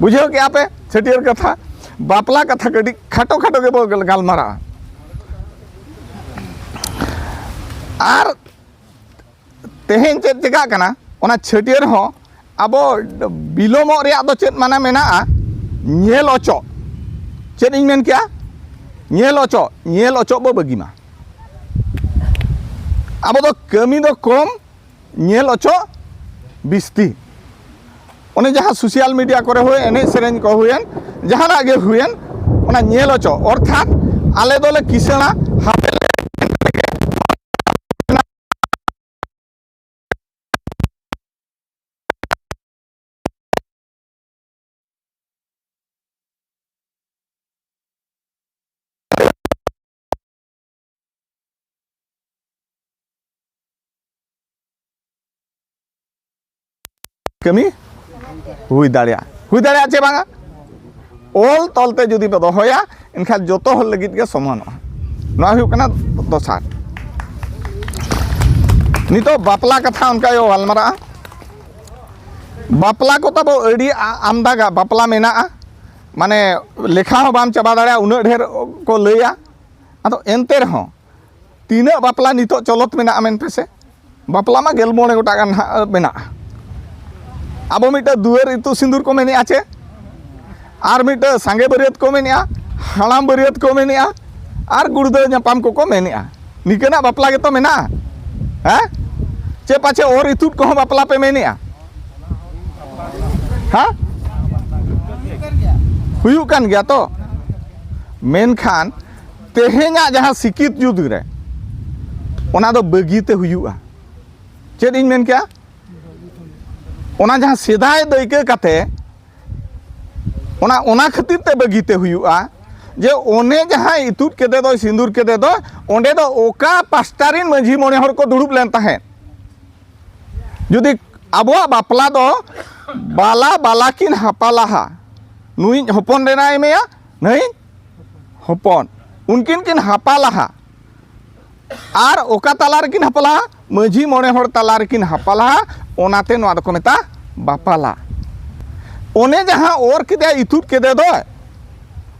ᱵᱩᱡᱷᱟᱹᱣ ᱠᱮᱜᱼᱟ ᱯᱮ ᱪᱷᱟᱹᱴᱭᱟᱹᱨ ᱠᱟᱛᱷᱟ? ᱵᱟᱯᱞᱟ ᱠᱟᱛᱷᱟ ᱠᱟᱹᱴᱤᱡ ᱠᱷᱟᱴᱚ ᱠᱷᱟᱴᱚ ᱜᱮᱵᱚ ᱜᱟᱞᱢᱟᱨᱟᱜᱼᱟ᱾ ᱟᱨ ᱛᱮᱦᱮᱧ ᱪᱮᱫ ᱪᱮᱠᱟᱜ ᱠᱟᱱᱟ, ᱚᱱᱟ ᱪᱷᱟᱹᱴᱭᱟᱹᱨ ᱦᱚᱸ ᱟᱵᱚ ᱵᱤᱞᱚᱢᱚᱜ ᱨᱮᱭᱟᱜ ᱫᱚ ᱪᱮᱫ ᱢᱟᱱᱮ ᱢᱮᱱᱟᱜᱼᱟ? ᱧᱮᱞ ᱚᱪᱚᱜ᱾ ᱪᱮᱫ ᱤᱧ ᱢᱮᱱ ᱠᱮᱜᱼᱟ? ᱧᱮᱞ ᱚᱪᱚᱜ, ᱧᱮᱞ ᱚᱪᱚᱜ ᱵᱚ ᱵᱟᱹᱜᱤ ᱢᱟ᱾ ᱟᱵᱚ ᱫᱚ ᱠᱟᱹᱢᱤ ᱫᱚ ᱠᱚᱢ, ᱧᱮᱞ ᱚᱪᱚᱜ ᱵᱤᱥᱛᱤ᱾ ᱚᱱᱮ ᱡᱟᱦᱟᱸ ᱥᱳᱥᱟᱞ ᱢᱤᱰᱤᱭᱟ ᱠᱚᱨᱮ ᱦᱩᱭ, ᱮᱱᱮᱡ ᱥᱮᱨᱮᱧ ᱠᱚ ᱦᱩᱭᱮᱱ, ᱡᱟᱦᱟᱱᱟᱜ ᱜᱮ ᱦᱩᱭᱮᱱ, ᱚᱱᱟ ᱧᱮᱞ ᱚᱪᱚᱜ, ᱚᱨᱛᱷᱟᱛ ᱟᱞᱮ ᱫᱚᱞᱮ ᱠᱤᱥᱟᱹᱬᱟ, ᱦᱟᱯᱮ ᱞᱮ ᱠᱟᱹᱢᱤ ᱦᱩᱭ ᱫᱟᱲᱮᱭᱟᱜᱼᱟ᱾ ᱦᱩᱭ ᱫᱟᱲᱮᱭᱟᱜᱼᱟ ᱪᱮ ᱵᱟᱝᱟ? ᱚᱞ ᱛᱚᱞ ᱛᱮ ᱡᱩᱫᱤ ᱯᱮ ᱫᱚᱦᱚᱭᱟ, ᱮᱱᱠᱷᱟᱱ ᱡᱚᱛᱚ ᱦᱚᱲ ᱞᱟᱹᱜᱤᱫ ᱜᱮ ᱥᱚᱢᱟᱱᱚᱜᱼᱟ᱾ ᱱᱚᱣᱟ ᱦᱩᱭᱩᱜ ᱠᱟᱱᱟ ᱫᱚᱥᱟᱨ᱾ ᱱᱤᱛᱚᱜ ᱵᱟᱯᱞᱟ ᱠᱟᱛᱷᱟ ᱚᱱᱠᱟ ᱜᱮ ᱜᱟᱞᱢᱟᱨᱟᱜᱼᱟ᱾ ᱵᱟᱯᱞᱟ ᱠᱚ ᱛᱟᱵᱚ ᱟᱹᱰᱤ ᱟ-, ᱟᱢᱫᱟ ᱜᱟ ᱵᱟᱯᱞᱟ ᱢᱮᱱᱟᱜᱼᱟ, ᱢᱟᱱᱮ ᱞᱮᱠᱷᱟ ᱦᱚᱸ ᱵᱟᱢ ᱪᱟᱵᱟ ᱫᱟᱲᱮᱭᱟᱜᱼᱟ, ᱩᱱᱟᱹᱜ ᱰᱷᱮᱨ ᱠᱚ ᱞᱟᱹᱭᱟ᱾ ᱟᱫᱚ ᱮᱱᱛᱮ ᱨᱮᱦᱚᱸ ᱛᱤᱱᱟᱹᱜ ᱵᱟᱯᱞᱟ ᱱᱤᱛᱚᱜ ᱪᱚᱞᱚᱛ ᱢᱮᱱᱟᱜᱼᱟ ᱢᱮᱱ ᱯᱮᱥᱮ? ᱵᱟᱯᱞᱟ ᱢᱟ ᱜᱮᱞ ᱢᱚᱬᱮ ᱜᱚᱴᱟᱝ ᱜᱟᱱ ᱦᱟᱸᱜ ᱢᱮᱱᱟᱜᱼᱟ᱾ ᱟᱵᱚ ᱢᱤᱫᱴᱟᱝ ᱫᱩᱣᱟᱹᱨ ᱤᱛᱩᱫ ᱥᱤᱸᱫᱩᱨ ᱠᱚ ᱢᱮᱱᱮᱜᱼᱟ ᱪᱮ, ᱟᱨ ᱢᱤᱫᱴᱟᱝ ᱥᱟᱸᱜᱮ ᱵᱟᱹᱨᱭᱟᱹᱛ ᱠᱚ ᱢᱮᱱᱮᱜᱼᱟ, ᱦᱟᱲᱟᱢ ᱵᱟᱹᱨᱭᱟᱹᱛ ᱠᱚ ᱢᱮᱱᱮᱜᱼᱟ, ᱟᱨ ᱜᱩᱲᱫᱟᱹᱣ ᱧᱟᱯᱟᱢ ᱠᱚᱠᱚ ᱢᱮᱱᱮᱜᱼᱟ᱾ ᱱᱤᱠᱟᱹᱱᱟᱜ ᱵᱟᱯᱞᱟ ᱜᱮᱛᱚ ᱢᱮᱱᱟᱜᱼᱟ, ᱦᱮᱸ? ᱪᱮ ᱯᱟᱪᱷᱮ ᱚᱨ ᱤᱛᱩᱫ ᱠᱚᱦᱚᱸ ᱵᱟᱯᱞᱟ ᱯᱮ ᱢᱮᱱᱮᱜᱼᱟ? ᱦᱮᱸ? ᱦᱩᱭᱩᱜ ᱠᱟᱱ ᱜᱮᱭᱟ ᱛᱚ᱾ ᱢᱮᱱᱠᱷᱟᱱ ᱛᱮᱦᱮᱧᱟᱜ ᱡᱟᱦᱟᱸ ᱥᱤᱠᱤᱛ ᱡᱩᱜᱽ ᱨᱮ, ᱚᱱᱟ ᱫᱚ ᱵᱟᱹᱜᱤ ᱛᱮ ᱦᱩᱭᱩᱜᱼᱟ᱾ ᱪᱮᱫ ᱤᱧ ᱢᱮᱱ ᱠᱮᱜᱼᱟ? ᱚᱱᱟ ᱡᱟᱦᱟᱸ ᱥᱮᱫᱟᱭ ᱫᱟᱹᱭᱠᱟᱹ ᱠᱟᱛᱮ, ᱚᱱᱟ, ᱚᱱᱟ ᱠᱷᱟᱹᱛᱤᱨ ᱛᱮ ᱵᱟᱹᱜᱤ ᱛᱮ ᱦᱩᱭᱩᱜᱼᱟ ᱡᱮ ᱚᱱᱮ ᱡᱟᱦᱟᱸᱭ ᱤᱛᱩᱫ ᱠᱮᱫᱮ ᱫᱚᱭ, ᱥᱤᱸᱫᱩᱨ ᱠᱮᱫᱮ ᱫᱚ, ᱚᱸᱰᱮ ᱫᱚ ᱚᱠᱟ ᱯᱟᱥᱴᱟ ᱨᱤᱱ ᱢᱟᱹᱡᱷᱤ ᱢᱚᱬᱮ ᱦᱚᱲ ᱠᱚ ᱫᱩᱲᱩᱵ ᱞᱮᱱ ᱛᱟᱦᱮᱸᱫ? ᱡᱩᱫᱤ ᱟᱵᱚᱣᱟᱜ ᱵᱟᱯᱞᱟ ᱫᱚ ᱵᱟᱞᱟ ᱵᱟᱞᱟ ᱠᱤᱱ ᱦᱟᱯᱟᱞᱟᱦᱟ, ᱱᱩᱭᱤᱡ ᱦᱚᱯᱚᱱ ᱨᱮᱱᱟᱭ ᱮᱢᱮᱭᱟ, ᱱᱩᱭᱤᱡ ᱦᱚᱯᱚᱱ, ᱩᱱᱠᱤᱱ ᱠᱤᱱ ᱦᱟᱯᱟᱞᱟᱦᱟ, ᱟᱨ ᱚᱠᱟ ᱛᱟᱞᱟ ᱨᱮᱠᱤᱱ ᱦᱟᱯᱟᱞᱟᱦᱟ? ᱢᱟᱹᱡᱷᱤ ᱢᱚᱬᱮ ᱦᱚᱲ ᱛᱟᱞᱟ ᱨᱮᱠᱤᱱ ᱦᱟᱯᱟᱞᱟᱦᱟ᱾ ᱚᱱᱟᱛᱮ ᱱᱚᱣᱟ ᱫᱚᱠᱚ ᱢᱮᱛᱟᱜᱼᱟ ᱵᱟᱯᱟᱞᱟ᱾ ᱚᱱᱮ ᱡᱟᱦᱟᱸ ᱚᱨ ᱠᱮᱫᱮᱭᱟ, ᱤᱛᱩᱫ ᱠᱮᱫᱮ ᱫᱚᱭ,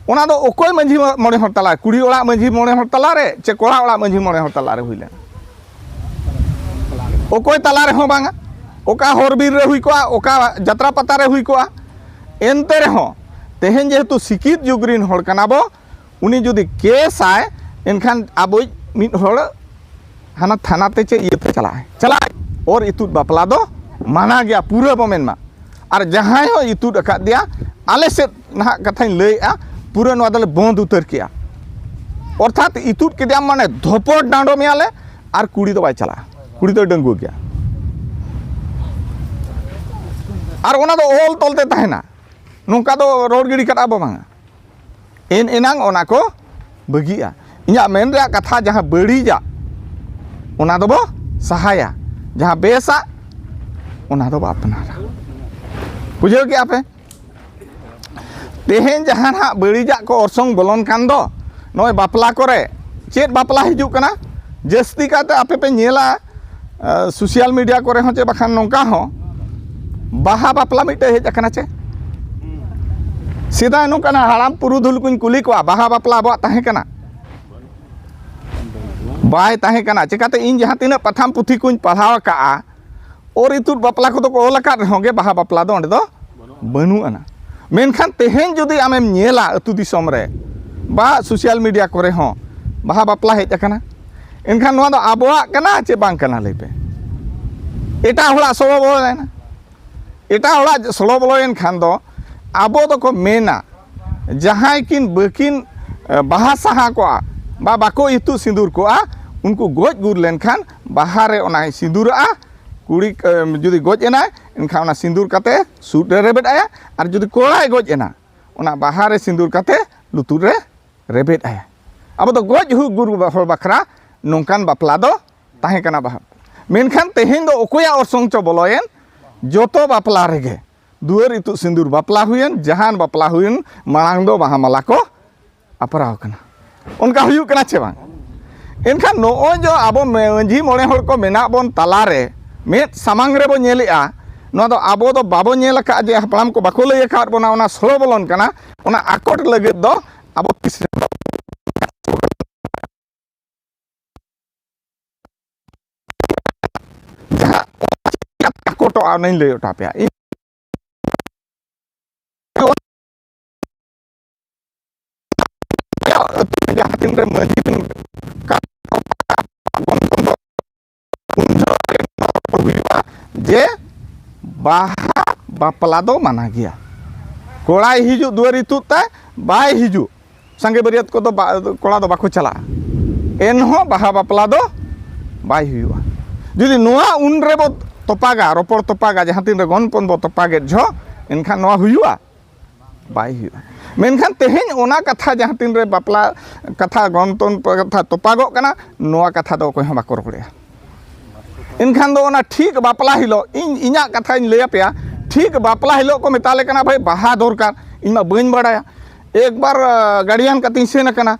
ᱚᱱᱟ ᱫᱚ ᱚᱠᱚᱭ ᱢᱟᱹᱡᱷᱤ ᱢᱚᱬᱮ ᱦᱚᱲ ᱛᱟᱞᱟ? ᱠᱩᱲᱤ ᱚᱲᱟᱜ ᱢᱟᱹᱡᱷᱤ ᱢᱚᱬᱮ ᱦᱚᱲ ᱛᱟᱞᱟᱨᱮ ᱪᱮ ᱠᱚᱲᱟ ᱚᱲᱟᱜ ᱢᱟᱹᱡᱷᱤ ᱢᱚᱬᱮ ᱦᱚᱲ ᱛᱟᱞᱟᱨᱮ ᱦᱩᱭ ᱞᱮᱱᱟ? ᱚᱠᱚᱭ ᱛᱟᱞᱟ ᱨᱮᱦᱚᱸ ᱵᱟᱝᱟ᱾ ᱚᱠᱟ ᱦᱚᱨ ᱵᱤᱨ ᱨᱮ ᱦᱩᱭ ᱠᱚᱜᱼᱟ, ᱚᱠᱟ ᱡᱟᱛᱨᱟ ᱯᱟᱛᱟ ᱨᱮ ᱦᱩᱭ ᱠᱚᱜᱼᱟ, ᱮᱱᱛᱮ ᱨᱮᱦᱚᱸ ᱛᱮᱦᱮᱧ ᱡᱮᱦᱮᱛᱩ ᱥᱤᱠᱤᱛ ᱡᱩᱜᱽ ᱨᱤᱱ ᱦᱚᱲ ᱠᱟᱱᱟ ᱵᱚ, ᱩᱱᱤ ᱡᱩᱫᱤ ᱠᱮᱥᱟᱭ, ᱮᱱᱠᱷᱟᱱ ᱟᱵᱚᱭᱤᱡ ᱢᱤᱫ ᱦᱚᱲ ᱦᱟᱱᱟ ᱛᱷᱟᱱᱟ ᱛᱮ ᱪᱮ ᱤᱭᱟᱹᱛᱮ ᱪᱟᱞᱟᱜᱼᱟᱭ, ᱪᱟᱞᱟᱜᱼᱟᱭ᱾ ᱚᱨ ᱤᱛᱩᱫ ᱵᱟᱯᱞᱟ ᱫᱚ ᱢᱟᱱᱟ ᱜᱮᱭᱟ, ᱯᱩᱨᱟᱹ ᱵᱚ ᱢᱮᱱ ᱢᱟ᱾ ᱟᱨ ᱡᱟᱦᱟᱸᱭ ᱦᱚᱸ ᱤᱛᱩᱫ ᱟᱠᱟᱫ ᱫᱮᱭᱟ, ᱟᱞᱮ ᱥᱮᱫ ᱱᱟᱦᱟᱜ ᱠᱟᱛᱷᱟᱧ ᱞᱟᱹᱭᱮᱫᱼᱟ, ᱯᱩᱨᱟᱹ ᱱᱚᱣᱟ ᱫᱚᱞᱮ ᱵᱚᱱᱫ ᱩᱛᱟᱹᱨ ᱠᱮᱜᱼᱟ᱾ ᱚᱨᱛᱷᱟᱛ ᱤᱛᱩᱫ ᱠᱮᱫᱮᱭᱟᱢ ᱢᱟᱱᱮ ᱫᱷᱚᱯᱚᱴ ᱰᱟᱸᱰᱚᱢ ᱮᱭᱟᱞᱮ, ᱟᱨ ᱠᱩᱲᱤ ᱫᱚ ᱵᱟᱭ ᱪᱟᱞᱟᱜᱼᱟ, ᱠᱩᱲᱤ ᱫᱚᱭ ᱰᱟᱺᱜᱩᱣᱟᱹ ᱜᱮᱭᱟ᱾ ᱟᱨ ᱚᱱᱟ ᱫᱚ ᱚᱞ ᱛᱚᱞ ᱛᱮ ᱛᱟᱦᱮᱱᱟ, ᱱᱚᱝᱠᱟ ᱫᱚ ᱨᱚᱲ ᱜᱤᱰᱤ ᱠᱟᱜᱼᱟ ᱵᱚ ᱵᱟᱝᱟ᱾ ᱮᱱ ᱮᱱᱟᱝ ᱚᱱᱟ ᱠᱚ ᱵᱟᱹᱜᱤᱜᱼᱟ᱾ ᱤᱧᱟᱹᱜ ᱢᱮᱱ ᱨᱮᱭᱟᱜ ᱠᱟᱛᱷᱟ, ᱡᱟᱦᱟᱸ ᱵᱟᱹᱲᱤᱡᱟᱜ, ᱚᱱᱟ ᱫᱚᱵᱚ ᱥᱟᱦᱟᱭᱟ, ᱡᱟᱦᱟᱸ ᱵᱮᱥᱟᱜ, ᱚᱱᱟ ᱫᱚᱵᱚ ᱟᱯᱱᱟᱨᱟ᱾ ᱵᱩᱡᱷᱟᱹᱣ ᱠᱮᱜᱼᱟ ᱯᱮ? ᱛᱮᱦᱮᱧ ᱡᱟᱦᱟᱸ ᱱᱟᱦᱟᱜ ᱵᱟᱹᱲᱤᱡᱟᱜ ᱠᱚ ᱚᱨᱥᱚᱝ ᱵᱚᱞᱚᱱ ᱠᱟᱱ ᱫᱚ, ᱱᱚᱜᱼᱚᱭ ᱵᱟᱯᱞᱟ ᱠᱚᱨᱮ ᱪᱮᱫ ᱵᱟᱯᱞᱟ ᱦᱤᱡᱩᱜ ᱠᱟᱱᱟ? ᱡᱟᱹᱥᱛᱤ ᱠᱟᱭᱛᱮ ᱟᱯᱮ ᱯᱮ ᱧᱮᱞᱟ, ᱥᱳᱥᱟᱞ ᱢᱤᱰᱤᱭᱟ ᱠᱚᱨᱮ ᱦᱚᱸ ᱪᱮ ᱵᱟᱠᱷᱟᱱ ᱱᱚᱝᱠᱟ ᱦᱚᱸ, ᱵᱟᱦᱟ ᱵᱟᱯᱞᱟ ᱢᱤᱫᱴᱮᱡ ᱦᱮᱡ ᱟᱠᱟᱱᱟ ᱪᱮ? ᱥᱮᱫᱟᱭ ᱱᱚᱝᱠᱟᱱᱟᱜ ᱦᱟᱲᱟᱢ ᱯᱩᱨᱩᱫᱷᱩᱞ ᱠᱚᱧ ᱠᱩᱞᱤ ᱠᱚᱣᱟ, ᱵᱟᱦᱟ ᱵᱟᱯᱞᱟ ᱟᱵᱚᱣᱟᱜ ᱛᱟᱦᱮᱸ ᱠᱟᱱᱟ? ᱵᱟᱭ ᱛᱟᱦᱮᱸ ᱠᱟᱱᱟ᱾ ᱪᱮᱠᱟᱛᱮ, ᱤᱧ ᱡᱟᱦᱟᱸ ᱛᱤᱱᱟᱹᱜ ᱯᱟᱛᱷᱟᱢ ᱯᱩᱛᱷᱤ ᱠᱚᱧ ᱯᱟᱲᱦᱟᱣ ᱟᱠᱟᱜᱼᱟ, ᱚᱨ ᱤᱛᱩᱫ ᱵᱟᱯᱞᱟ ᱠᱚᱫᱚ ᱠᱚ ᱚᱞ ᱟᱠᱟᱫ ᱨᱮᱦᱚᱸ ᱜᱮ, ᱵᱟᱦᱟ ᱵᱟᱯᱞᱟ ᱫᱚ ᱚᱸᱰᱮ ᱫᱚ ᱵᱟᱹᱱᱩᱜ ᱟᱱᱟ᱾ ᱢᱮᱱᱠᱷᱟᱱ ᱛᱮᱦᱮᱧ ᱡᱩᱫᱤ ᱟᱢᱮᱢ ᱧᱮᱞᱟ ᱟᱹᱛᱩ ᱫᱤᱥᱚᱢ ᱨᱮ ᱵᱟ ᱥᱳᱥᱟᱞ ᱢᱤᱰᱤᱭᱟ ᱠᱚᱨᱮ ᱦᱚᱸ ᱵᱟᱦᱟ ᱵᱟᱯᱞᱟ ᱦᱮᱡ ᱟᱠᱟᱱᱟ, ᱮᱱᱠᱷᱟᱱ ᱱᱚᱣᱟ ᱫᱚ ᱟᱵᱚᱣᱟᱜ ᱠᱟᱱᱟ ᱪᱮ ᱵᱟᱝ ᱠᱟᱱᱟ? ᱞᱟᱹᱭ ᱯᱮ᱾ ᱮᱴᱟᱜ ᱦᱚᱲᱟᱜ ᱥᱚᱲᱚ ᱵᱚᱞᱚᱭᱮᱱᱟ᱾ ᱮᱴᱟᱜ ᱦᱚᱲᱟᱜ ᱥᱚᱲᱚ ᱵᱚᱞᱚᱭᱮᱱ ᱠᱷᱟᱱ ᱫᱚ ᱟᱵᱚ ᱫᱚᱠᱚ ᱢᱮᱱᱟ, ᱡᱟᱦᱟᱸᱭ ᱠᱤᱱ ᱵᱟᱹᱠᱤᱱ, ᱮ, ᱵᱟᱦᱟ ᱥᱟᱦᱟ ᱠᱚᱜᱼᱟ ᱵᱟ ᱵᱟᱠᱚ ᱤᱛᱩᱫ ᱥᱤᱸᱫᱩᱨ ᱠᱚᱜᱼᱟ, ᱩᱱᱠᱩ ᱜᱚᱡ ᱜᱩᱨ ᱞᱮᱱᱠᱷᱟᱱ ᱵᱟᱦᱟ ᱨᱮ ᱚᱱᱟᱭ ᱥᱤᱸᱫᱩᱨᱟᱜᱼᱟ᱾ ᱠᱩᱲᱤ, ᱮ, ᱡᱩᱫᱤ ᱜᱚᱡ ᱮᱱᱟᱭ, ᱮᱱᱠᱷᱟᱱ ᱚᱱᱟ ᱥᱤᱸᱫᱩᱨ ᱠᱟᱛᱮ ᱥᱩᱫ ᱨᱮ ᱨᱮᱵᱮᱫ ᱟᱭᱟ, ᱟᱨ ᱡᱩᱫᱤ ᱠᱚᱲᱟᱭ ᱜᱚᱡ ᱮᱱᱟ, ᱚᱱᱟ ᱵᱟᱦᱟ ᱨᱮ ᱥᱤᱸᱫᱩᱨ ᱠᱟᱛᱮ ᱞᱩᱛᱩᱨ ᱨᱮ ᱨᱮᱵᱮᱫ ᱟᱭᱟ᱾ ᱟᱵᱚ ᱫᱚ ᱜᱚᱡ ᱦᱩ-, ᱜᱩᱨ ᱦᱚᱲ ᱵᱟᱠᱷᱨᱟ ᱱᱚᱝᱠᱟᱱ ᱵᱟᱯᱞᱟ ᱫᱚ ᱛᱟᱦᱮᱸ ᱠᱟᱱᱟ ᱵᱟᱦᱟ᱾ ᱢᱮᱱᱠᱷᱟᱱ ᱛᱮᱦᱮᱧ ᱫᱚ ᱚᱠᱚᱭᱟᱜ ᱚᱨᱥᱚᱝ ᱪᱚ ᱵᱚᱞᱚᱭᱮᱱ, ᱡᱚᱛᱚ ᱵᱟᱯᱞᱟ ᱨᱮᱜᱮ, ᱫᱩᱣᱟᱹᱨ ᱤᱛᱩᱫ ᱥᱤᱸᱫᱩᱨ ᱵᱟᱯᱞᱟ ᱦᱩᱭᱮᱱ, ᱡᱟᱦᱟᱱ ᱵᱟᱯᱞᱟ ᱦᱩᱭᱮᱱ, ᱢᱟᱲᱟᱝ ᱫᱚ ᱵᱟᱦᱟ ᱢᱟᱞᱟ ᱠᱚ ᱟᱯᱨᱟᱣ ᱠᱟᱱᱟ᱾ ᱚᱱᱠᱟ ᱦᱩᱭᱩᱜ ᱠᱟᱱᱟ ᱪᱮ ᱵᱟᱝ? ᱮᱱᱠᱷᱟᱱ ᱱᱚᱜᱼᱚᱭ ᱡᱮ ᱟᱵᱚ ᱢᱟᱹᱡᱷᱤ ᱢᱚᱬᱮ ᱦᱚᱲ ᱠᱚ ᱢᱮᱱᱟᱜ ᱵᱚᱱ ᱛᱟᱞᱟᱨᱮ, ᱢᱮᱫ ᱥᱟᱢᱟᱝ ᱨᱮᱵᱚ ᱧᱮᱞᱮᱜᱼᱟ, ᱱᱚᱣᱟ ᱫᱚ ᱟᱵᱚ ᱫᱚ ᱵᱟᱵᱚ ᱧᱮᱞ ᱟᱠᱟᱫ, ᱡᱮ ᱦᱟᱯᱲᱟᱢ ᱠᱚ ᱵᱟᱠᱚ ᱞᱟᱹᱭ ᱟᱠᱟᱫ ᱵᱚᱱᱟ, ᱚᱱᱟ ᱥᱚᱲᱚ ᱵᱚᱞᱚᱱ ᱠᱟᱱᱟ᱾ ᱚᱱᱟ ᱟᱠᱚᱴ ᱞᱟᱹᱜᱤᱫ ᱫᱚ ᱟᱵᱚ ᱛᱤᱥ ᱨᱮ ᱡᱟᱦᱟᱸ ᱟᱠᱚᱴᱚᱜᱼᱟ, ᱚᱱᱟᱧ ᱞᱟᱹᱭ ᱦᱚᱴᱚ ᱟᱯᱮᱭᱟ᱾ ᱤᱧ ᱟᱹᱛᱩ ᱨᱮ ᱡᱟᱦᱟᱸ ᱛᱤᱱ ᱨᱮ ᱢᱟᱹᱡᱷᱤ ᱵᱚᱱ ᱩᱱ ᱡᱚᱦᱚᱜ ᱜᱮ ᱱᱚᱣᱟ ᱠᱚ ᱦᱩᱭᱩᱜᱼᱟ ᱡᱮ ᱵᱟᱦᱟ ᱵᱟᱯᱞᱟ ᱫᱚ ᱢᱟᱱᱟ ᱜᱮᱭᱟ᱾ ᱠᱚᱲᱟᱭ ᱦᱤᱡᱩᱜ ᱫᱩᱣᱟᱹᱨ ᱤᱛᱩᱫ ᱛᱟᱭ, ᱵᱟᱭ ᱦᱤᱡᱩᱜ, ᱥᱟᱸᱜᱮ ᱵᱟᱹᱨᱭᱟᱹᱛ ᱠᱚᱫᱚ ᱵᱟ-, ᱠᱚᱲᱟ ᱫᱚ ᱵᱟᱠᱚ ᱪᱟᱞᱟᱜᱼᱟ, ᱮᱱᱦᱚᱸ ᱵᱟᱦᱟ ᱵᱟᱯᱞᱟ ᱫᱚ ᱵᱟᱭ ᱦᱩᱭᱩᱜᱼᱟ᱾ ᱡᱩᱫᱤ ᱱᱚᱣᱟ ᱩᱱ ᱨᱮᱵᱚ ᱛᱚᱯᱟᱜᱟ, ᱨᱚᱯᱚᱲ ᱛᱚᱯᱟᱜᱟ, ᱡᱟᱦᱟᱸ ᱛᱤᱱ ᱨᱮ ᱜᱚᱱ ᱯᱚᱱ ᱵᱚ ᱛᱚᱯᱟᱜᱮᱫ ᱡᱚᱦᱚᱜ, ᱮᱱᱠᱷᱟᱱ ᱱᱚᱣᱟ ᱦᱩᱭᱩᱜᱼᱟ? ᱵᱟᱭ ᱦᱩᱭᱩᱜᱼᱟ᱾ ᱢᱮᱱᱠᱷᱟᱱ ᱛᱮᱦᱮᱧ ᱚᱱᱟ ᱠᱟᱛᱷᱟ, ᱡᱟᱦᱟᱸ ᱛᱤᱱ ᱨᱮ ᱵᱟᱯᱞᱟ ᱠᱟᱛᱷᱟ, ᱜᱚᱱᱛᱚᱱ ᱠᱟᱛᱷᱟ ᱛᱚᱯᱟᱜᱚᱜ ᱠᱟᱱᱟ, ᱱᱚᱣᱟ ᱠᱟᱛᱷᱟ ᱫᱚ ᱚᱠᱚᱭ ᱦᱚᱸ ᱵᱟᱠᱚ ᱨᱚᱲᱮᱜᱼᱟ᱾ ᱮᱱᱠᱷᱟᱱ ᱫᱚ ᱚᱱᱟ ᱴᱷᱤᱠ ᱵᱟᱯᱞᱟ ᱦᱤᱞᱳᱜ, ᱤᱧ ᱤᱧᱟᱹᱜ ᱠᱟᱛᱷᱟᱧ ᱞᱟᱹᱭ ᱟᱯᱮᱭᱟ, ᱴᱷᱤᱠ ᱵᱟᱯᱞᱟ ᱦᱤᱞᱳᱜ ᱠᱚ ᱢᱮᱛᱟ ᱞᱮ ᱠᱟᱱᱟ, "ᱵᱷᱟᱹᱭ, ᱵᱟᱦᱟ ᱫᱚᱨᱠᱟᱨ", ᱤᱧ ᱢᱟ ᱵᱟᱹᱧ ᱵᱟᱲᱟᱭᱟ᱾ ᱮᱠᱵᱟᱨ ᱜᱟᱨᱰᱤᱭᱟᱱ ᱠᱟᱛᱮᱧ ᱥᱮᱱ ᱟᱠᱟᱱᱟ᱾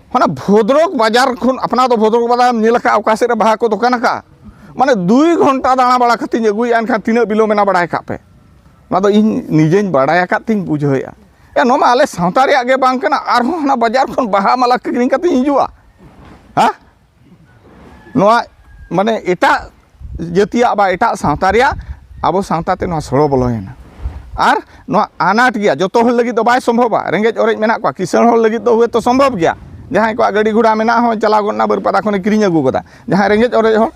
ᱚᱱᱟ ᱵᱷᱚᱫᱨᱚᱠ ᱵᱟᱡᱟᱨ ᱠᱷᱚᱱ, ᱟᱯᱱᱟᱨ ᱫᱚ ᱵᱷᱚᱫᱨᱚᱠ ᱵᱟᱡᱟᱨ ᱮᱢ ᱧᱮᱞ ᱟᱠᱟᱫᱼᱟ, ᱚᱠᱟ ᱥᱮᱫ ᱨᱮ ᱵᱟᱦᱟ ᱠᱚ ᱫᱚᱠᱟᱱ ᱟᱠᱟᱫᱼᱟ? ᱢᱟᱱᱮ ᱫᱩᱭ ᱜᱷᱚᱱᱴᱟ ᱫᱟᱬᱟ ᱵᱟᱲᱟ ᱠᱟᱛᱮᱧ ᱟᱹᱜᱩᱭᱮᱫᱼᱟ, ᱮᱱᱠᱷᱟᱱ ᱛᱤᱱᱟᱹᱜ ᱵᱤᱞᱚᱢ ᱮᱱᱟ ᱵᱟᱲᱟᱭ ᱠᱟᱜ ᱯᱮ᱾ ᱚᱱᱟ ᱫᱚ ᱤᱧ ᱱᱤᱡᱮᱧ ᱵᱟᱲᱟᱭ ᱟᱠᱟᱫ ᱛᱤᱧ ᱵᱩᱡᱷᱟᱹᱣᱮᱫᱼᱟ᱾ ᱮ, ᱱᱚᱣᱟ ᱢᱟ ᱟᱞᱮ ᱥᱟᱶᱛᱟ ᱨᱮᱭᱟᱜ ᱜᱮ ᱵᱟᱝ ᱠᱟᱱᱟ, ᱟᱨᱦᱚᱸ ᱦᱟᱱᱟ ᱵᱟᱡᱟᱨ ᱠᱷᱚᱱ ᱵᱟᱦᱟ ᱢᱟᱞᱟ ᱠᱤᱨᱤᱧ ᱠᱟᱛᱮᱧ ᱦᱤᱡᱩᱜᱼᱟ? ᱦᱮᱸ? ᱱᱚᱣᱟ ᱢᱟᱱᱮ ᱮᱴᱟᱜ ᱡᱟᱹᱛᱤᱭᱟᱜ ᱵᱟ ᱮᱴᱟᱜ ᱥᱟᱶᱛᱟ ᱨᱮᱭᱟᱜ ᱟᱵᱚ ᱥᱟᱶᱛᱟ ᱛᱮ ᱱᱚᱣᱟ ᱥᱚᱲᱚ ᱵᱚᱞᱚᱭᱮᱱᱟ᱾ ᱟᱨ ᱱᱚᱣᱟ ᱟᱱᱟᱴ ᱜᱮᱭᱟ, ᱡᱚᱛᱚ ᱦᱚᱲ ᱞᱟᱹᱜᱤᱫ ᱫᱚ ᱵᱟᱭ ᱥᱚᱢᱵᱷᱚᱵᱟ᱾ ᱨᱮᱸᱜᱮᱡ ᱚᱨᱮᱡ ᱢᱮᱱᱟᱜ ᱠᱚᱣᱟ, ᱠᱤᱥᱟᱹᱬ ᱦᱚᱲ ᱞᱟᱹᱜᱤᱫ ᱫᱚ ᱦᱳᱭᱛᱳ ᱥᱚᱢᱵᱷᱚᱵ ᱜᱮᱭᱟ, ᱡᱟᱦᱟᱸᱭ ᱠᱚᱣᱟᱜ ᱜᱟᱹᱰᱤ ᱜᱷᱚᱲᱟ ᱢᱮᱱᱟᱜᱼᱟ, ᱦᱚᱸ ᱪᱟᱞᱟᱣ ᱜᱚᱫ ᱮᱱᱟ ᱵᱟᱹᱨᱯᱟᱫᱟ ᱠᱷᱚᱱᱮ ᱠᱤᱨᱤᱧ ᱟᱹᱜᱩ ᱠᱟᱫᱟ᱾ ᱡᱟᱦᱟᱸᱭ ᱨᱮᱸᱜᱮᱡ ᱚᱨᱮᱡ ᱦᱚᱲ,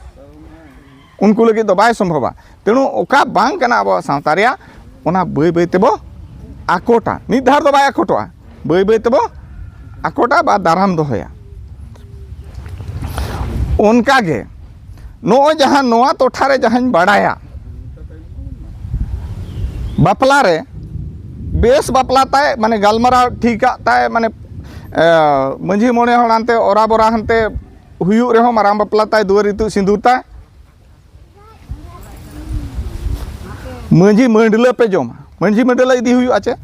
ᱩᱱᱠᱩ ᱞᱟᱹᱜᱤᱫ ᱫᱚ ᱵᱟᱭ ᱥᱚᱢᱵᱷᱚᱵᱟ᱾ ᱛᱮᱬᱩ ᱚᱠᱟ ᱵᱟᱝ ᱠᱟᱱᱟ ᱟᱵᱚᱣᱟᱜ ᱥᱟᱶᱛᱟ ᱨᱮᱭᱟᱜ, ᱚᱱᱟ ᱵᱟᱹᱭ ᱵᱟᱹᱭ ᱛᱮᱵᱚ ᱟᱠᱚᱴᱟ᱾ ᱢᱤᱫ ᱫᱷᱟᱣ ᱫᱚ ᱵᱟᱭ ᱟᱠᱚᱴᱚᱜᱼᱟ, ᱵᱟᱹᱭ ᱵᱟᱹᱭ ᱛᱮᱵᱚ ᱟᱠᱚᱴᱟ ᱵᱟ ᱫᱟᱨᱟᱢ ᱫᱚᱦᱚᱭᱟ᱾ ᱚᱱᱠᱟᱜᱮ ᱱᱚᱜᱼᱚᱭ ᱡᱟᱦᱟᱸ ᱱᱚᱣᱟ ᱴᱚᱴᱷᱟ ᱨᱮ ᱡᱟᱦᱟᱸᱧ ᱵᱟᱲᱟᱭᱟ, ᱵᱟᱯᱞᱟ ᱨᱮ ᱵᱮᱥ ᱵᱟᱯᱞᱟ ᱛᱟᱭ, ᱢᱟᱱᱮ ᱜᱟᱞᱢᱟᱨᱟᱣ ᱴᱷᱤᱠᱟᱜ ᱛᱟᱭ, ᱢᱟᱱᱮ ᱮ, ᱢᱟᱺᱡᱷᱤ ᱢᱚᱬᱮ ᱦᱚᱲ ᱦᱟᱱᱛᱮ ᱚᱨᱟ ᱵᱚᱨᱟ ᱦᱟᱱᱛᱮ ᱦᱩᱭᱩᱜ ᱨᱮᱦᱚᱸ, ᱢᱟᱨᱟᱝ ᱵᱟᱯᱞᱟ ᱛᱟᱭ, ᱫᱩᱣᱟᱹᱨ ᱤᱛᱩᱫ ᱥᱤᱸᱫᱩᱨ ᱛᱟᱭ, ᱢᱟᱺᱡᱷᱤ ᱢᱟᱹᱰᱞᱟᱹ ᱯᱮ ᱡᱚᱢᱟ᱾ ᱢᱟᱺᱡᱷᱤ ᱢᱟᱹᱰᱞᱟᱹ ᱤᱫᱤ ᱦᱩᱭᱩᱜᱼᱟ ᱪᱮ?